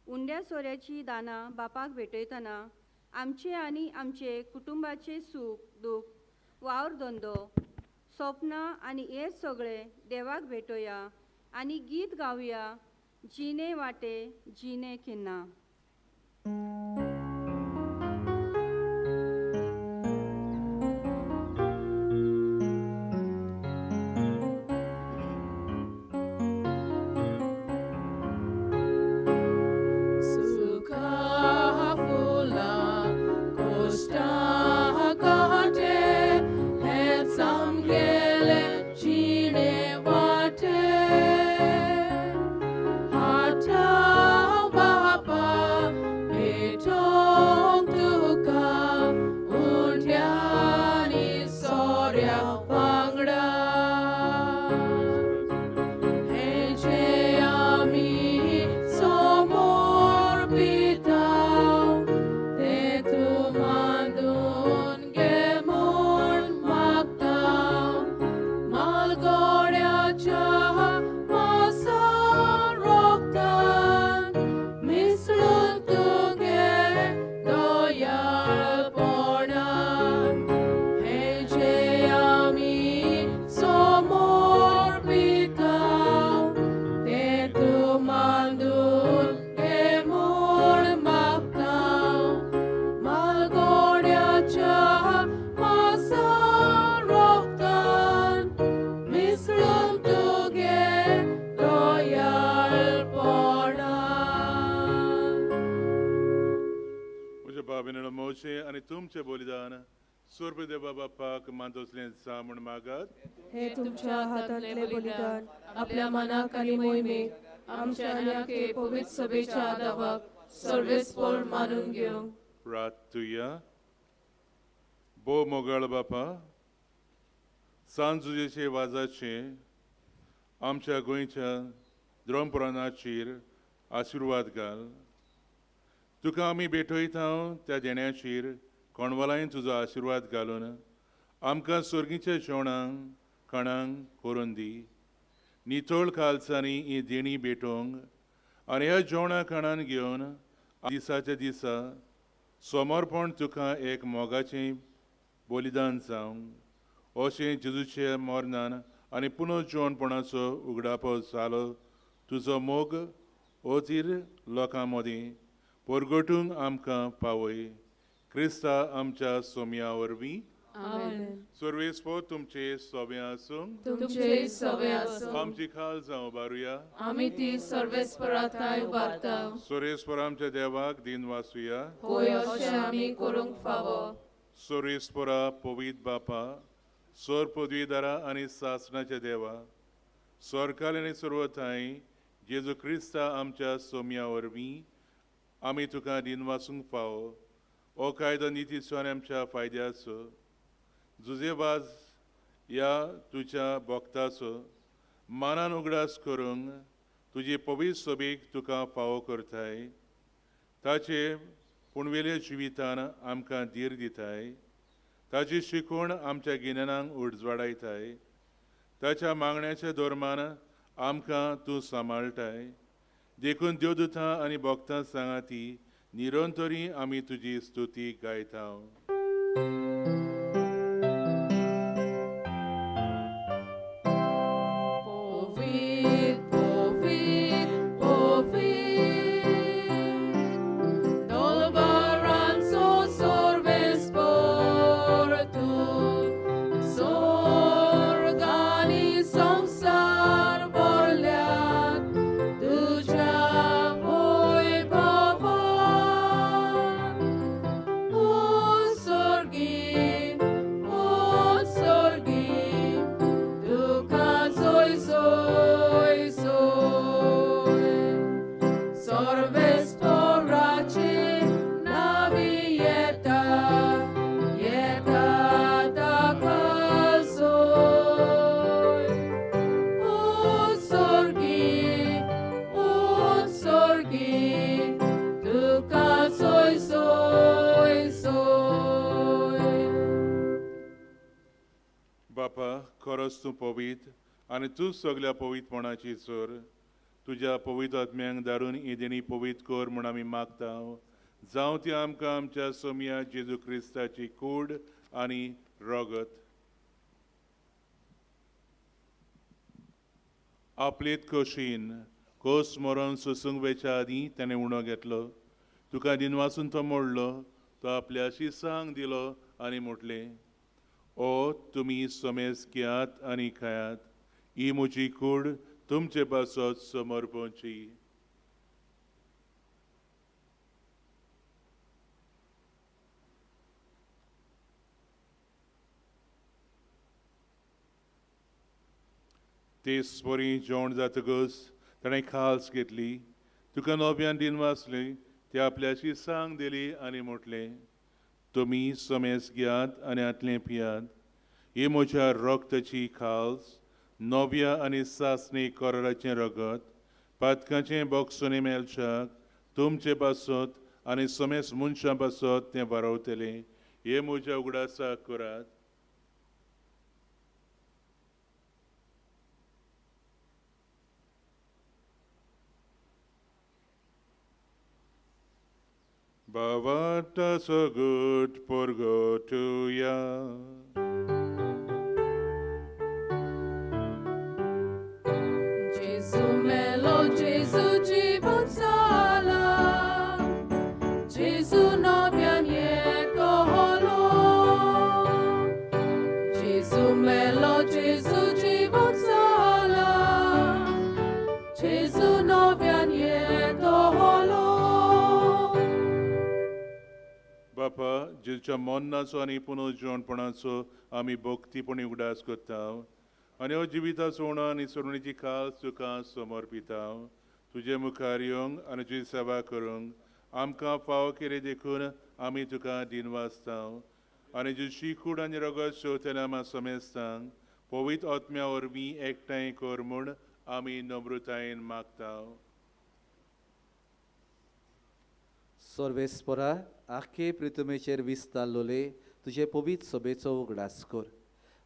उंड्या सोऱ्याची दानां बापाक भेटयतना आमचे आनी आमचे कुटुंबाचे सूख दूख, वावर धंदो, सपनां आनी हे सगळे देवाक भेटोया आनी गीत गावया जिणे वाटे जिणे खिन्ना. सुखा फुलां कोश्टां कांटे हेंच आमगेलें जिणे वाटे. हाता बापा भेटो बाबा मोचे आनी तुमचें बलिदान सोर्प देवा बापाक मानतसलें जा म्हूण मागात. हे तुमच्या हातांतले बलिदान आपल्या मनाक आनी मोहिमेक आमच्या आनी पवित्र सभेच्या आदावाक सर्वेस्पर मानून घेवंक. प्रार्थुया. भोव मोगाळ बापा, सांजुजेचे वाजाचे आमच्या गोंयच्या द्रोमपुराणाचेर आशिर्वाद घाल. तुका आमी भेटयता त्या देण्याचेर कोणवालायन तुजो आशिर्वाद घालून आमकां सोर्गीच्या जेवणांक खाणांक करून दी. नितळ कालसांनी ही देणी भेटोवंक आनी ह्या जेवणा खाणान घेवन दिसाच्या दिसा समर्पण तुका एक मोगाचें बलिदान जावंक अशें जेजूच्या मरणान आनी पुनर्जिवणपणाचो उगडापो जालो. तुजो मोग अधीर लोकां मदीं परगटूंक आमकां पावय. क्रिस्ता आमच्या सोम्या वरवीं. सर्वेस्पर तुमचे सोबे आसूं. तुमचे सोबे आसूं. आमची खाल जावं उबारुया. आमी ती सर्वेस्परा थांय उबारता. सर्वेस्पर आमच्या देवाक दिन वासुया. होय अशें आमी करूंक फावो. सर्वेस्परा पवित्र बापा, सोर पदवीदारा आनी सासणाच्या देवा, सरकार आनी सर्वथांय जेजू क्रिस्ता आमच्या सोम्या वरवीं आमी तुका दिन वासूंक फावो. हो कायदो नितीचो आनी आमच्या फायद्याचो जुजेवाज ह्या तुज्या भक्ताचो मानान उगडास करूंक तुजे पवित्र सभेक तुका फावो करताय. ताचे पुणवेल्या जिवितान आमकां धीर दिताय. ताची शिकवण आमच्या गिन्यानाक उजवाडायताय. ताच्या मागण्याच्या धर्मान आमकां तूं सांबाळटाय. देखून देवदूतां आनी भक्तां सांगाती निरंतरी आमी तुजी स्तुती गायता. खरोच तूं पवित्र आनी तूं सगल्या पवित्रपणाची चोर. तुज्या पवित्र आत्म्यांक धाडून ही देणी पवित्र कर म्हूण आमी मागता. जावं ती आमकां आमच्या सोम्या जेजू क्रिस्ताची कूड आनी रगत. आपलेत खोशीन खोस मरण सोसूंक वेच्या आदीं ताणें उणो घेतलो. तुका दिनवासून तो मोडलो. तो आपल्या शिसांक दिलो आनी म्हटलें, ओ तुमी समेस घेयात आनी खायात. ही म्हजी कूड तुमचे पासत समर्पणची. तेच परी जेवण जातकच ताणें खाल्स घेतली. तुका नव्यान दिन वाचली. ती आपल्याशी सांग दिली आनी म्हटलें, तुमी समेस घेयात आनी हांतलें पियात. ही म्हज्या रक्ताची खाल्स, नव्या आनी सासणी कराराचें रगत, पातकाचें बोगसुणें मेळच्याक तुमचे पासत आनी समेस मनशां पासत तें वारवतलें. हे म्हज्या उगडासाक करात. भावार्थाचो गूट परगटुया. जेजू मेलो, जेजू जिवन जाला, जेजू नव्यान येतो हलो. जेजू मेलो, जेजू जिवन जाला, जेजू नव्यान येतो हलो. जेजूच्या मरणाचो आनी पुनर्जिवणपणाचो आमी भक्तीपणी उगडास करता आनी हो जिविताचो उणो आनी सोडणीची खास तुका समर्पिता. तुजे मुखार येवंक आनी तुजी सेवा करूंक आमकां फावो केली देखून आमी तुका दिनवासता आनी तुजी कूड आनी रगत शेवतल्या आमा समेस्तांक पवित्र आत्म्या वरवीं एकठांय कर म्हूण आमी नम्रतायेन मागता. सर्वेस्परा आख्खे प्रितुमेचेर विस्तारलोले तुजे पवित्र सभेचो उगडास कर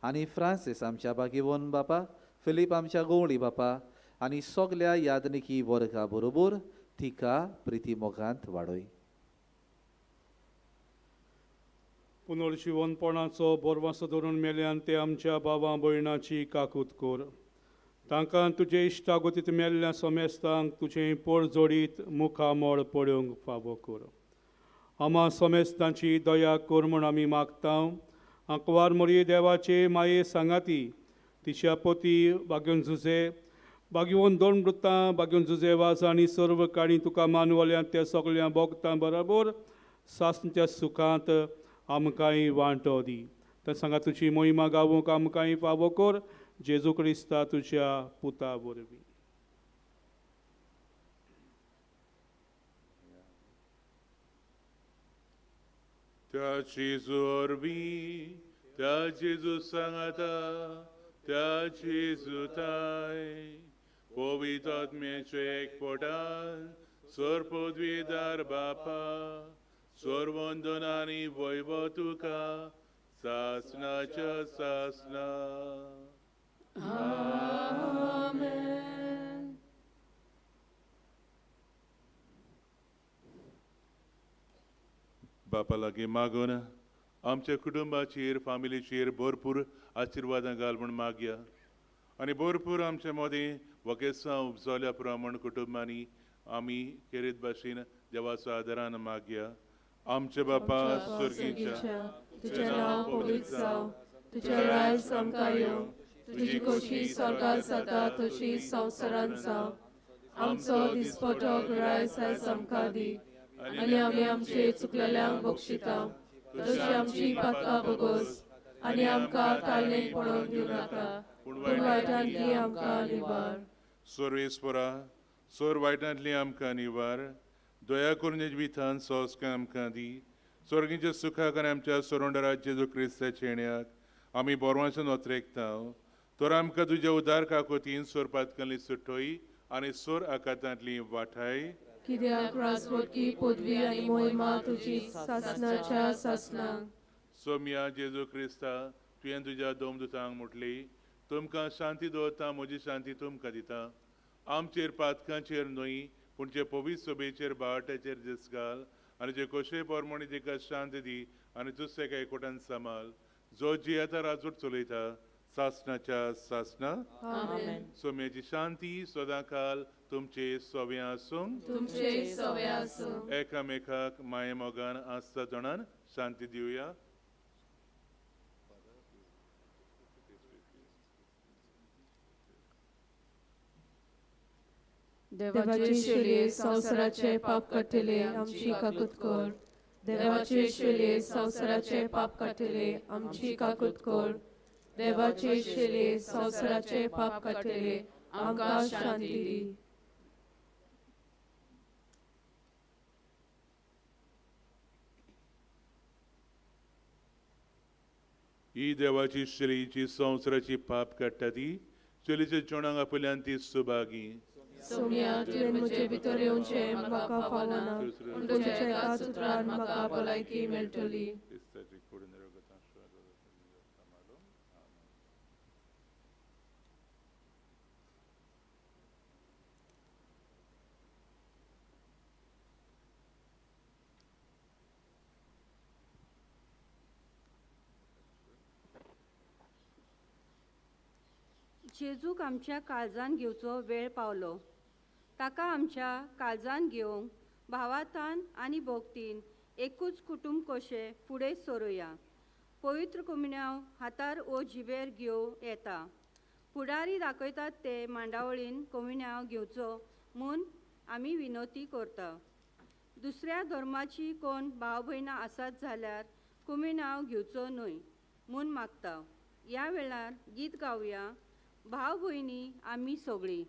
आनी फ्रांसीस आमच्या बागेवन बापा, फिलीप आमच्या गवळी बापा आनी सगल्या यादनिकी वर्गा बरोबर तिका प्रिती मोगांत वाडय. पुनर्जिवनपणाचो बोरवासो धरून मेल्यान ते आमच्या बाबा भयणाची काकूत कर. तांकां तुजे इश्टागतींत मेल्ल्या समेस्तांक तुजें पोर जोडीत मुखामळ पळोवंक फावो कर. आमा समेस्तांची दया कर म्हूण आमी मागता. आंकवार मोरये देवाचे माये सांगाती तिच्या पती बागेवन झुजे बागेवन दोन वृत्तां बागेवन झुजे वाज आनी सर्व काणी तुका मानवल्या त्या सगल्या भोगतां बरोबर सासणच्या सुखांत आमकांय वांटो दी. तर सांगा तुजी मोहिमा गावूंक आमकांय फावो कर जेजू क्रिस्ता तुज्या पुता वरवीं. त्या जेजू वरवीं, त्या जेजू सांगाता, त्या जेजू ताय पवित्र आत्म्याचे एकपटान सर्वपदवीदार बापा सर्वंदन आनी वैभव तुका सासनाच्या सासना. आमेन. बापा लागीं मागून आमच्या कुटुंबाचेर फामिलीचेर भरपूर आशिर्वादां घाल म्हूण मागया आनी भरपूर आमच्या मदीं वकेसां उपजल्या प्रमाण कुटुंबांनी आमी केरीत भाशेन देवाचो आदारान मागया. आमच्या बापा स्वर्गीच्या, तुजें नांव पवित्र जावं, तुजें राज आमकां येवं, तुजी खोशी स्वर्गार जाता तशी संवसारांत जावं. आमचो दिसपटो रायस आयज आमकां दी आनी आमी आमचे चुकलेल्यांक बक्षिता तशी आमची पातकां बगोस आनी आमकां ताळणेक पडोवन दिवं नाका, पूण वायटांतली आमकां निवार. सर्वेस्परा सोर वायटांतली आमकां निवार. दया करून जिवितान संस्कार आमकां दी. स्वर्गीच्या सुखाक आनी आमच्या सोरोंडरा जेजू क्रिस्ताच्या येण्याक आमी बोरवांच्यान ओतरेकता. तर आमकां तुज्या उदार काकोतीन सोर पातकांतली सुटोय आनी सोर आकातांतली वाठाय. कित्याक राजवटकी पदवी आनी मोहिमा तुजी सासनाच्या सासनाक. सोम्या जेजू क्रिस्ता, तुवें तुज्या दोमदुतांक म्हटली, तुमकां शांती दवरता, म्हजी शांती तुमकां दिता. आमचेर पातकांचेर न्हय पूण जे पवित्र सभेचेर बावट्याचेर दीस घाल आनी जे कोशे प्रमाणे तिका शांत दी आनी दुसऱ्या एका एकवटान सांबाळ जो जियेता राजवट चलयता सासनाच्या सासना. आमेन. सोम्याची शांती सदांकाल तुमचे सवे आसूं, तुमचे सवे आसूं. एकामेकाक माये मोगान आसता जाणान शांती दिवया. देवाचे शेलये संवसाराचे पाप काडटले आमची काकूत कर. देवाचे शेलये संवसाराचे पाप काडटले आमची काकूत कर. देवाचे शेलये संवसाराचे पाप काडटले आमकां शांती दी. ही देवाची शेलीची संवसाराची पाप काडटा ती चलीच्या जेवणाक आपल्यान ती सुभागी. सोम्या, तुवें म्हजे भितर येवचें म्हाका फावना, पूण तुज्या एकाच उतरान म्हाका भलायकी मेळटली. जेजूक आमच्या काळजान घेवचो वेळ पावलो. ताका आमच्या काळजान घेवंक भावार्थान आनी भक्तीन एकूच कुटुंब कशें फुडें सरुया. पवित्र कुमिन्यांव हातार ओ जिबेर घेवं येता. फुडारी दाखयतात ते मांडावळीन कुमिन्यांव घेवचो म्हूण आमी विनवती करता. दुसऱ्या धर्माची कोण भाव भयणां आसात जाल्यार कुमिनांव घेवचो न्हय म्हूण मागता. ह्या वेळार गीत गावया भाव भयणी आमी सगळीं.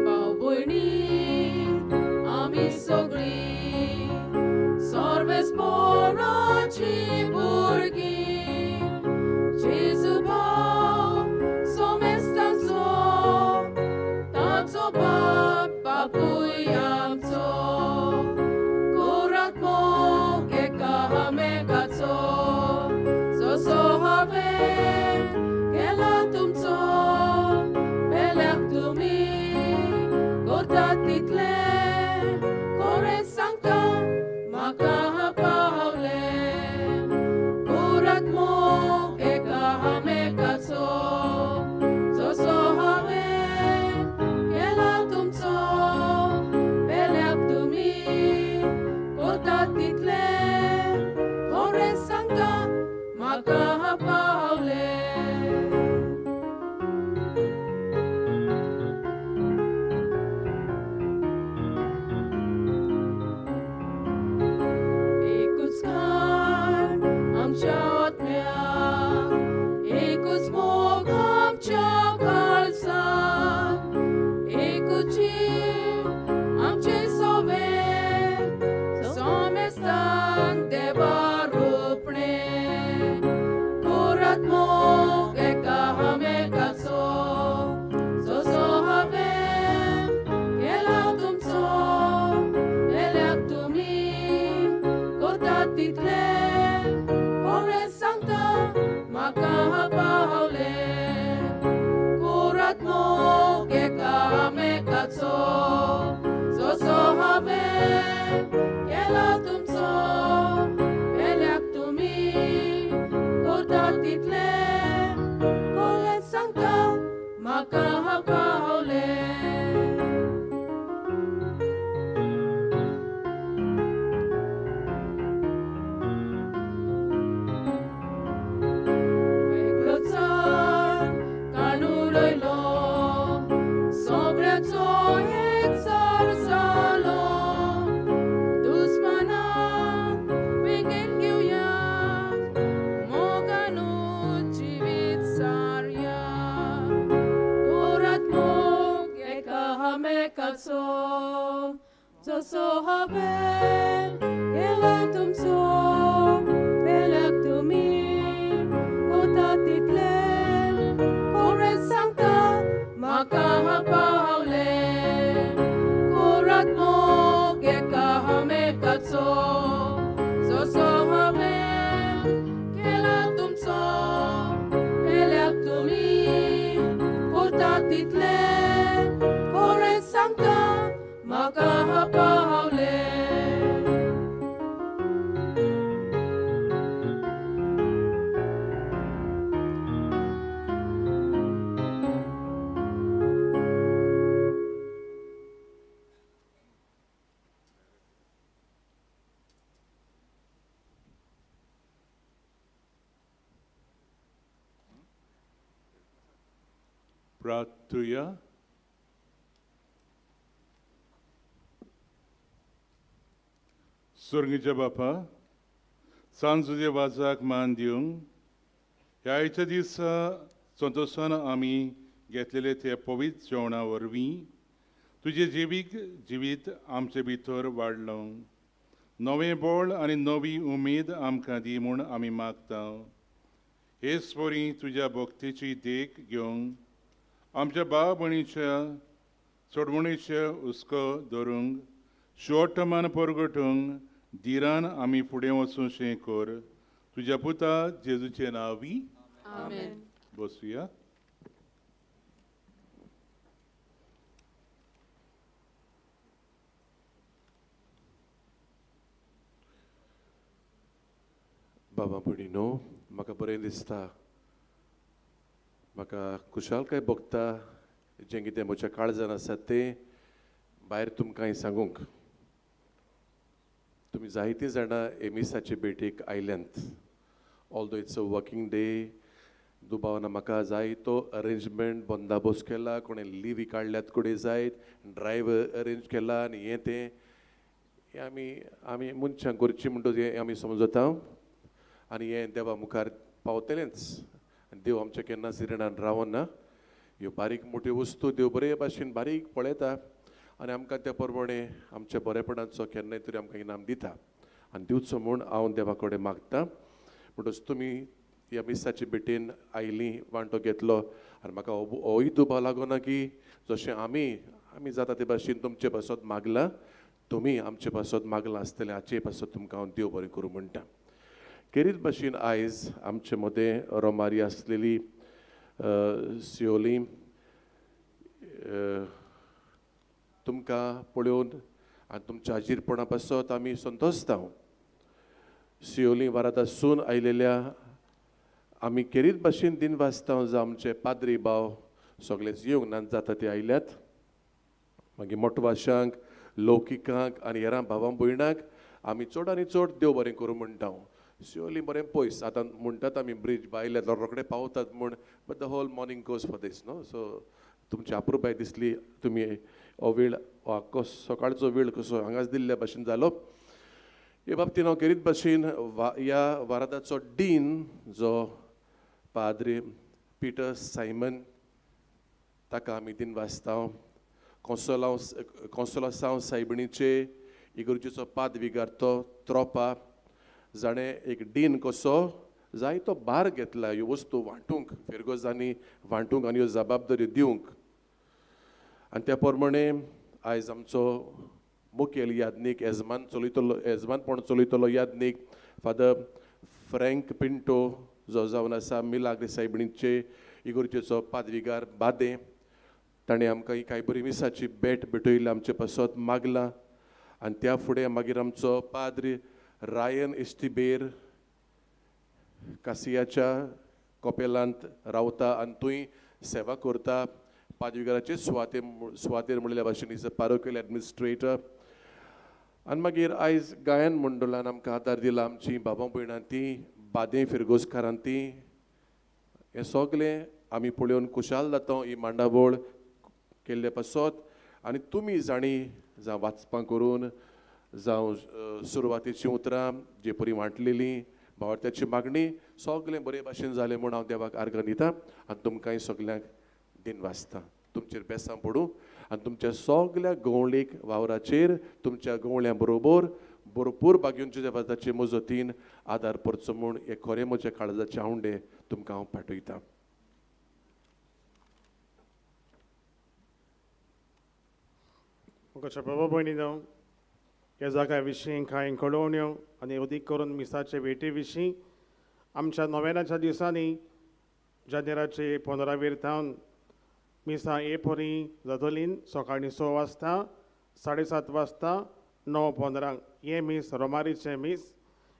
भाव भयणी आमी सगळीं सर्वेस्पोराची भुरगीं, जेजू भाव सोमेस्तांचो, ताचो बाप बापूय आमचो, कोरात मोग एकामेकाचो, जसो हांवें केला तुमचो, पेल्याक तुमी करतात तितलें, खरें सांगता म्हाका पावलें, कोरात मोग एकामेकाचो, जसो हांवें केला तुमचो, पेल्याक तुमी करतात तितलें, खरें सांगता म्हाका पावलें. एकूच खाण आमच्या आत्म्याक, एकूच मोग आमच्या काळजाक, एकूच जीव आमचें सोवें, सोमेस्तांक देवा रोपणें, कोरात मोग एकामेकाचो, जसो हांवें केला तुमचो, पेल्याक तुमी करतात तितलें, खरें सांगता म्हाका पावलें, कोरात मोग एकामेकाचो, जसो हांवें केला तुमचो, पेल्याक तुमी करतात तितलें, खरें सांगता म्हाका पावलें. वेगळो चार काणूडयलो, सगळ्याचो एक चार जालो, दुस्मानाक बेगीन घेवया, मोगानूच जिवीत सारया, कोरात मोग एकामेकाचो, जसो हांवें केला तुमचो, पेल्याक तुमी करतात तितलें, खरें सांगता म्हाका पावलें, कोरात मोग एकामेकाचो, जसो हांवें केला तुमचो, पेल्याक तुमी करतात तितलें, खरें सांगता म्हाका पावलें. प्रार्थुया. स्वर्गीच्या बापा, सांजुजे वाजाक मान दिवंक ह्या आयच्या दिसा संतोशान आमी घेतलेले ते पवित्र जेवणा वरवीं तुजें जिवीक जिवीत आमचे भितर वाडलो, नवें बळ आनी नवी उमेद आमकां दी म्हूण आमी मागता. हेच वरी तुज्या भक्तीची देख घेवंक आमच्या भाव भयणीच्या सोडवणीचे हुस्को धरूंक शेवटमान परगटूंक धिरान आमी फुडें वचूं शें कर, तुज्या पुता जेजूचे नांवी. आमेन. बसुया. बाबा भयणीनो, म्हाका बरें दिसता, म्हाका खुशालकाय भोगता जें कितें म्हज्या काळजान आसा तें भायर तुमकां सांगूंक. तुमी जायतीं जाणां एमिसाचे भेटेक आयल्यांत, although it's a working day. दुबावना म्हाका जाय तो अरेंजमेंट बंदाबोस्त केला, कोणें लिवी काडल्यात कुडे जायत, ड्रायव्हर अरेंज केला आनी हें तें हें आमी आमी मनशां करची म्हणटच हें आमी समजता आनी हें देवा मुखार पावतलेंच. देव आमच्या केन्नाच रिणान रावना. ह्यो बारीक मोट्यो वस्तू देव बरे भाशेन बारीक पळयता आनी आमकां त्या प्रमाणे आमच्या बरेपणाचो केन्नाय तरी आमकां इनाम दिता आनी दिवचो म्हूण हांव देवा कडेन मागता. म्हणटच तुमी ह्या मिसाचे भेटेन आयलीं, वांटो घेतलो आनी म्हाका होय दुबाव लागोना की जशें आमी आमी जाता ते भाशेन तुमचे पासत मागलां, तुमी आमचे पासत मागलां आसतलें, हाचे पासत तुमकां हांव देव बरें करूं म्हणटा. खेरीत भाशेन आयज आमचे मदें रोमारी आसलेली सियोली तुमकां पळोवन आनी तुमच्या हाजीरपणा पासत आमी संतोशता. सियोली वारातासून आयलेल्या आमी खेरीत भाशेन दिन वाचता जावं आमचे पाद्री भाव सगळेच येवंक ना जाता ते आयल्यात. मागीर मोटवाशांक, लौकिकांक आनी हेरां भावां भयणांक आमी चड आनी चड देव बरें करूं म्हणटा. सियोली बरें पयस आतां म्हणटात आमी ब्रिज बायल्या रोखडे पावतात म्हूण, but the whole morning goes for this न्हू. सो तुमची अप्रुपाय दिसली, तुमी हो वेळ हो सकाळचो वेळ कसो हांगाच दिल्ल्या भाशेन जालो. हे बाबतीन हांव खेरीत भाशेन ह्या वारादाचो डीन जो पाद्री पिटर सायमन ताका आमी दिन वाचता. कोंसोलासांव सायबिणीचे इगर्जेचो पादविगार तो त्रोपा जाणें एक डीन कसो जायतो भार घेतला ह्यो वस्तू वांटूंक, फिरगोजांनी वांटूंक आनी ह्यो जबाबदारी दिवंक. आनी त्या प्रमाणे आयज आमचो मुखेल याज्ञीक येजमान चलयतलो, येजमानपण चलयतलो याज्ञीक फादर फ्रँक पिंटो जो जावन आसा मिलाग्री सायबिणीचे इगर्जेचो पादविगार बादें, ताणें आमकां ही कांय बरी मिसाची भेट भेटयली, आमचे पासत मागलां. आनी त्या फुडें मागीर आमचो पाद्री रायन इस्तिबेर कासियाच्या कोपेलांत रावता आनी थंय सेवा करता. पादविगाराचे सुवातेर म्हणिल्ल्या भाशेन is a parochial administrator. आनी मागीर आयज गायन मंडळान आमकां आदार दिला, आमची बाबा भयणां ती बादें फिरगोजकारान ती, हें सगलें आमी पळोवन खुशाल जाता ही मांडावळ केल्ले पासत. आनी तुमी जाणी जावं वाचपां करून जावं सुरवातेचीं उतरां जे परी वांटलेलीं भावार्थ्याची मागणी सगलें बरे भाशेन जालें म्हूण हांव देवाक आर्गां दिता आनी तुमकांय सगल्यांक दिन वाचता. तुमचेर बेसां पडूं आनी तुमच्या सगल्या गवळीक वावराचेर तुमच्या गवळ्यां बरोबर भरपूर भाग्यांच्या देवाचे मजतीन आदार पडचो म्हूण हे खरें म्हज्या काळजाचे आवंडे तुमकां हांव पाठयतां. म्हाका बाबा भयणीनो, ह्या जाग्या विशीं कांय कळोवण्यो आनी अदीक करून मिसाचे भेटी विशीं आमच्या नोव्यानाच्या दिसांनी जानेराचे 15 वेर थावन मिसां ए परी जातलीं. सकाळीं 6 वाजता, 7:30 वाजता, 9:15 हें मीस रोमारीचें मीस.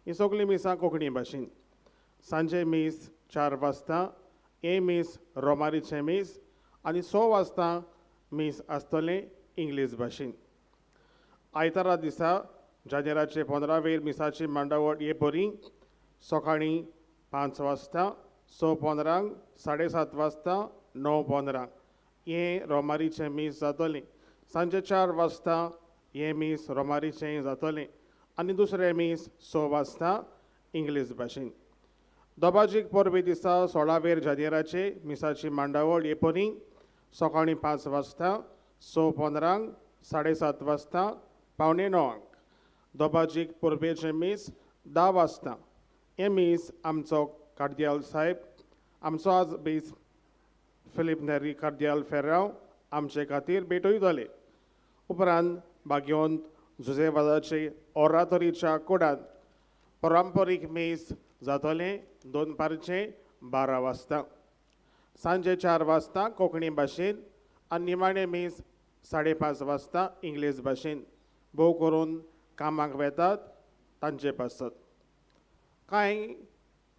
ही सगळीं मिसां कोंकणी भाशेन. सांजे मीस 4 वाजता हें मीस रोमारीचें मीस आनी 6 वाजता मीस आसतलें इंग्लीश भाशेन. आयतारा दिसा जानेराचे 15 वेर मिसाची मांडावळ हे बरी सकाळीं 5 वाजता, 6:15, 7:30 वाजता, 9:15 हें रोमारीचें मीस जातलें. सांजे 4 वाजता हें मीस रोमारीचें जातलें आनी दुसरें मीस 6 वाजता इंग्लीश भाशेन. दोबाजीक परबे दिसा 16 वेर जानेराचे मिसाची मांडावळ हे परी सकाळीं 5 वाजता, 6:15, 7:30 वाजता, 8:45. दोबाजीक परबेचें मीस 10 वाजता. हें मीस आमचो कार्दियाल साहेब, आमचो आज बीस फिलीप नेरी कार्दियाल फेर्रांव आमचे खातीर भेटयतले. उपरांत बागयोंत जुजेवादाचे ओरातोरीच्या कोडांत परंपरीक मीस जातलें दनपारचें 12 वाजता. सांजे 4 वाजता कोंकणी भाशेन आनी निमाणें मीस 5:30 वाजता इंग्लीश भाशेन. भोव करून कामाक वेतात तांचे पासत. कांय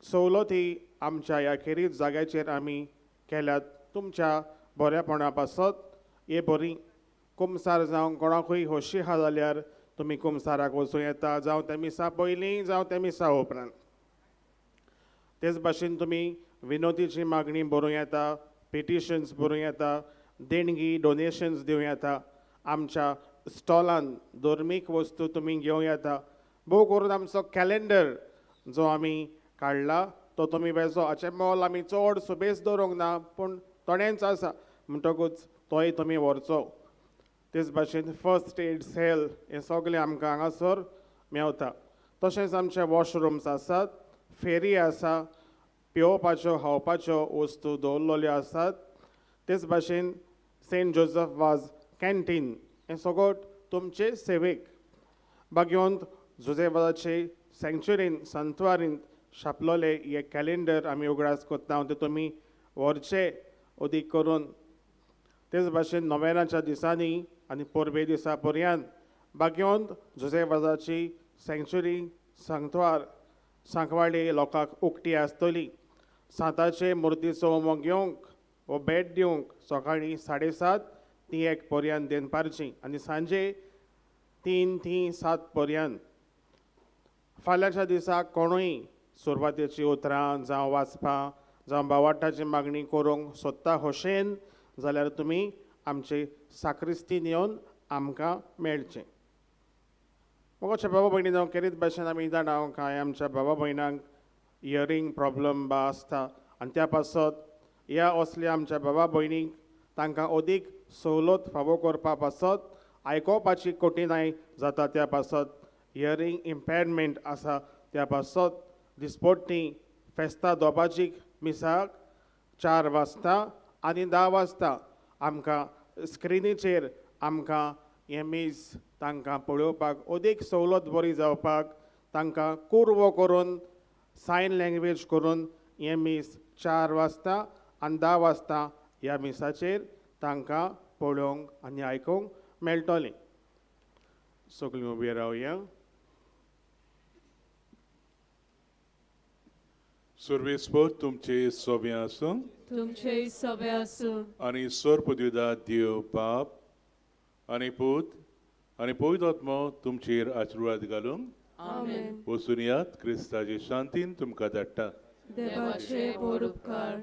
सवलती आमच्या ह्या खेरीत जाग्याचेर आमी केल्यात तुमच्या बऱ्यापणा पासत. हे बरी कुमसार जावं कोणाकूय खोशी आहा जाल्यार तुमी कुमसाराक वचूं येता, जावं ते मिसा पयलीं जावं ते मिसा उपरांत. तेच भाशेन तुमी विनोदीची मागणी बरोवं येता, पिटिशन्स बरोवं येता, देणगी डोनेशन्स दिवं येता. आमच्या स्टॉलान धर्मीक वस्तू तुमी घेवं येता. भोव करून आमचो कॅलेंडर जो आमी काडला तो तुमी वेचो. हाचें मोल आमी चड सुबेज दवरूंक ना, पूण थोडेंच आसा म्हणटकूच तोय तुमी व्हरचो. तेच भाशेन फर्स्ट एड सेल हें सगळें आमकां हांगासर मेवता. तशेंच आमचे वॉशरुम्स आसात, फेरी आसा, पिवपाच्यो खावपाच्यो वस्तू दवरलेल्यो आसात. तेच भाशेन सेंट जोजफ वाज कॅन्टीन हें सगळें तुमचे सेवेक. बागेवंत जुजेवाजाचे सँक्चुरीन संतवारीन छापलोले हे कॅलेंडर आमी उगडास करता, ते तुमी व्हरचे अदीक करून. तेच भाशेन नोव्हेंनाच्या दिसांनी आनी परबे दिसा पर्यंत बागेवंत जुजेवाजाची सँक्चुरी सांतवार सांकवाळे लोकांक उक्ती आसतली. सांताचे मुर्तीचो उमो घेवंक वो भेट दिवंक सकाळीं 7:30 ती 1 पर्यंत दनपारची आनी सांजे 3 ते 7 पर्यंत. फाल्यांच्या दिसा कोणूय सुरवातेची उतरां जावं वाचपां जावं बावाटाची मागणी करूंक सोदता खोशेन जाल्यार तुमी आमचे साक्रिस्तीन येवन आमकां मेळचें. मोगाच्या बाबा भयणी जावं केरीत भाशेन आमी जाणा कांय आमच्या बाबा भयणांक इयरींग प्रॉब्लम बा आसता आनी त्या पासत ह्या असल्या आमच्या बाबा भयणींक तांकां अदीक सवलत फावो करपा पासत आयकोपाची कठीणाय जाता त्या पासत हियरींग इम्पेरमेंट आसा त्या पासत दिसपट्टी फेस्ता दोबाजीक मिसाक 4 वाजता आनी 10 वाजता आमकां स्क्रिनीचेर आमकां हें मीस तांकां पळोवपाक अदीक सवलत बरी जावपाक तांकां कुरवो करून सायन लँग्वेज करून हें मीस 4 वाजता आनी 10 वाजता ह्या मिसाचेर तांकां पळोवंक आनी आयकूंक मेळटलें. सगळीं उबी रावया. सर्वेस्पर तुमचे सोबे आसूं, तुमचे सोबे आसूं आनी सर्पदिदा देव बाप आनी पूत आनी पवित्र आत्मो तुमचेर आशिर्वाद घालून. आमेन. वचून यात, क्रिस्ताचे शांतीन तुमकां धाडटा. देवाचे बोर उपकार.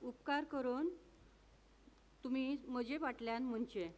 उपकार करून तुमी म्हजे फाटल्यान म्हणचें.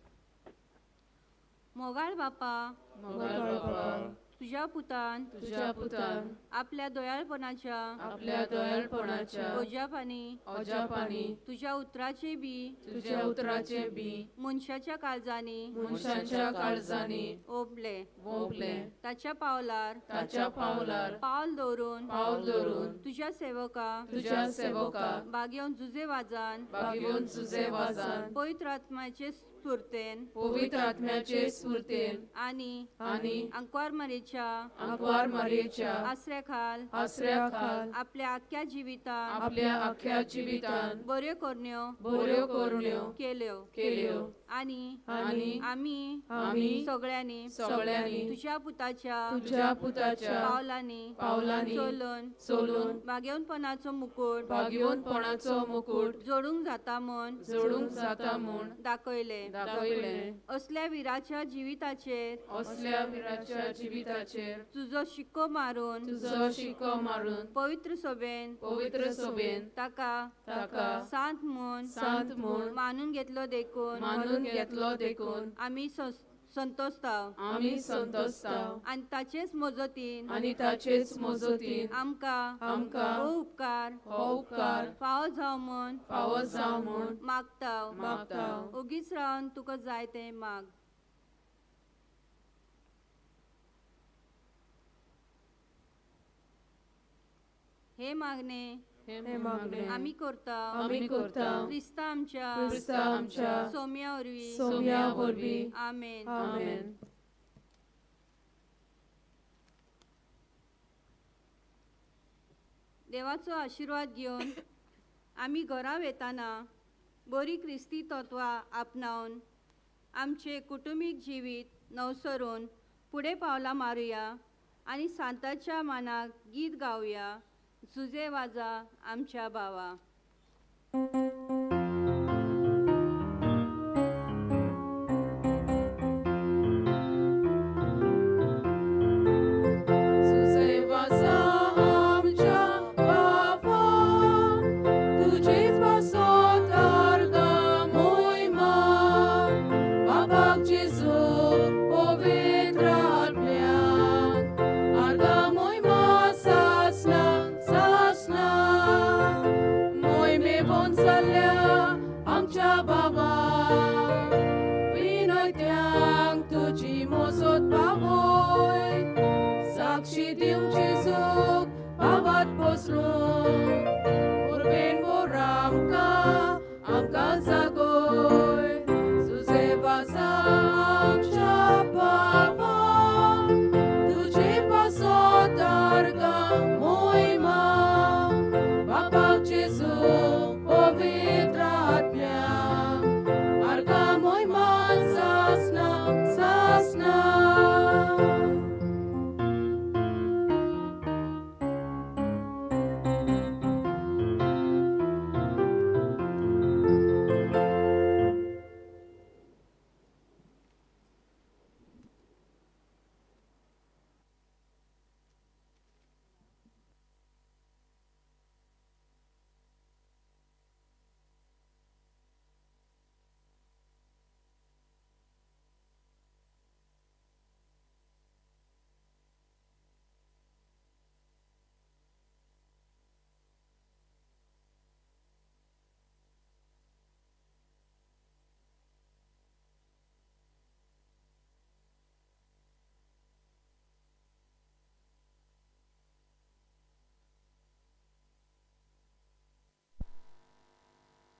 मोगाळ बापा, मोगाळ बापा, तुज्या पुतान, तुज्या पुतान आपल्या दयाळपणाच्या, आपल्या दयाळपणाच्या ओजापानी, ओजापानी तुज्या उतराचे बी, तुज्या उतराचे बी मनशाच्या काळजांनी, मनशाच्या काळजांनी ओंपले, ओंपले ताच्या पावलार, ताच्या पावलार पावल दवरून, पावल दवरून तुज्या सेवका, तुज्या सेवका बागेवन जुजे वाजान, बागेवन जुजे वाजान पवित्र आत्म्याचे स्फूर्तेन, पवित्र आत्म्याचे स्फूर्तेन आनी आनी आंकवार मारयेच्या, आंकवार मारयेच्या आसऱ्या खाल, आसऱ्या खाल आपल्या आख्ख्या जिवितान, आपल्या आख्ख्या जिवितान बऱ्यो करण्यो, बऱ्यो करण्यो केल्यो, केल्यो आनी आनी आमी, आमी सगळ्यांनी, सगळ्यांनी तुज्या पुताच्या, तुज्या पुताच्या पावलांनी, पावलांनी चलून, चलून बागेवनपणाचो मुकूट, बागेवनपणाचो मुकूट जोडूंक जाता म्हूण, जोडूंक जाता म्हूण दाखयलें, दाखयलें. असल्या विराच्या जिविताचेर, असल्या विराच्या जिविताचेर तुजो शिक्को मारून, तुजो शिक्को मारून पवित्र सभेन, पवित्र सभेन ताका, ताका सांत म्हूण, सांत म्हूण मानून घेतलो देखून, मानून घेतलो देखून आमी संतोषताव, आमी संतोषताव आनी ताचेच मजतीन, आनी ताचेच मजतीन आमकां, आमकां हो उपकार, हो उपकार फावो जावं म्हूण, फावो जावं म्हूण मागताव, मागताव. ओगीच रावन तुका जाय तें माग. हे मागणे, हे मागणे आमी करता, आमी करता क्रिस्ता आमच्या, क्रिस्ता आमच्या सोम्या वरवीं, सोम्या वरवीं. आमेन. आमेन. देवाचो आशिर्वाद घेवन आमी घरा वेताना बरी क्रिस्ती तत्वां आपणावन आमचें कुटुंबीक जिवीत नवसरून फुडें पावलां मारुया. आनी सांताच्या मानाक गीत गावया, जुजे वाजा आमच्या भावा.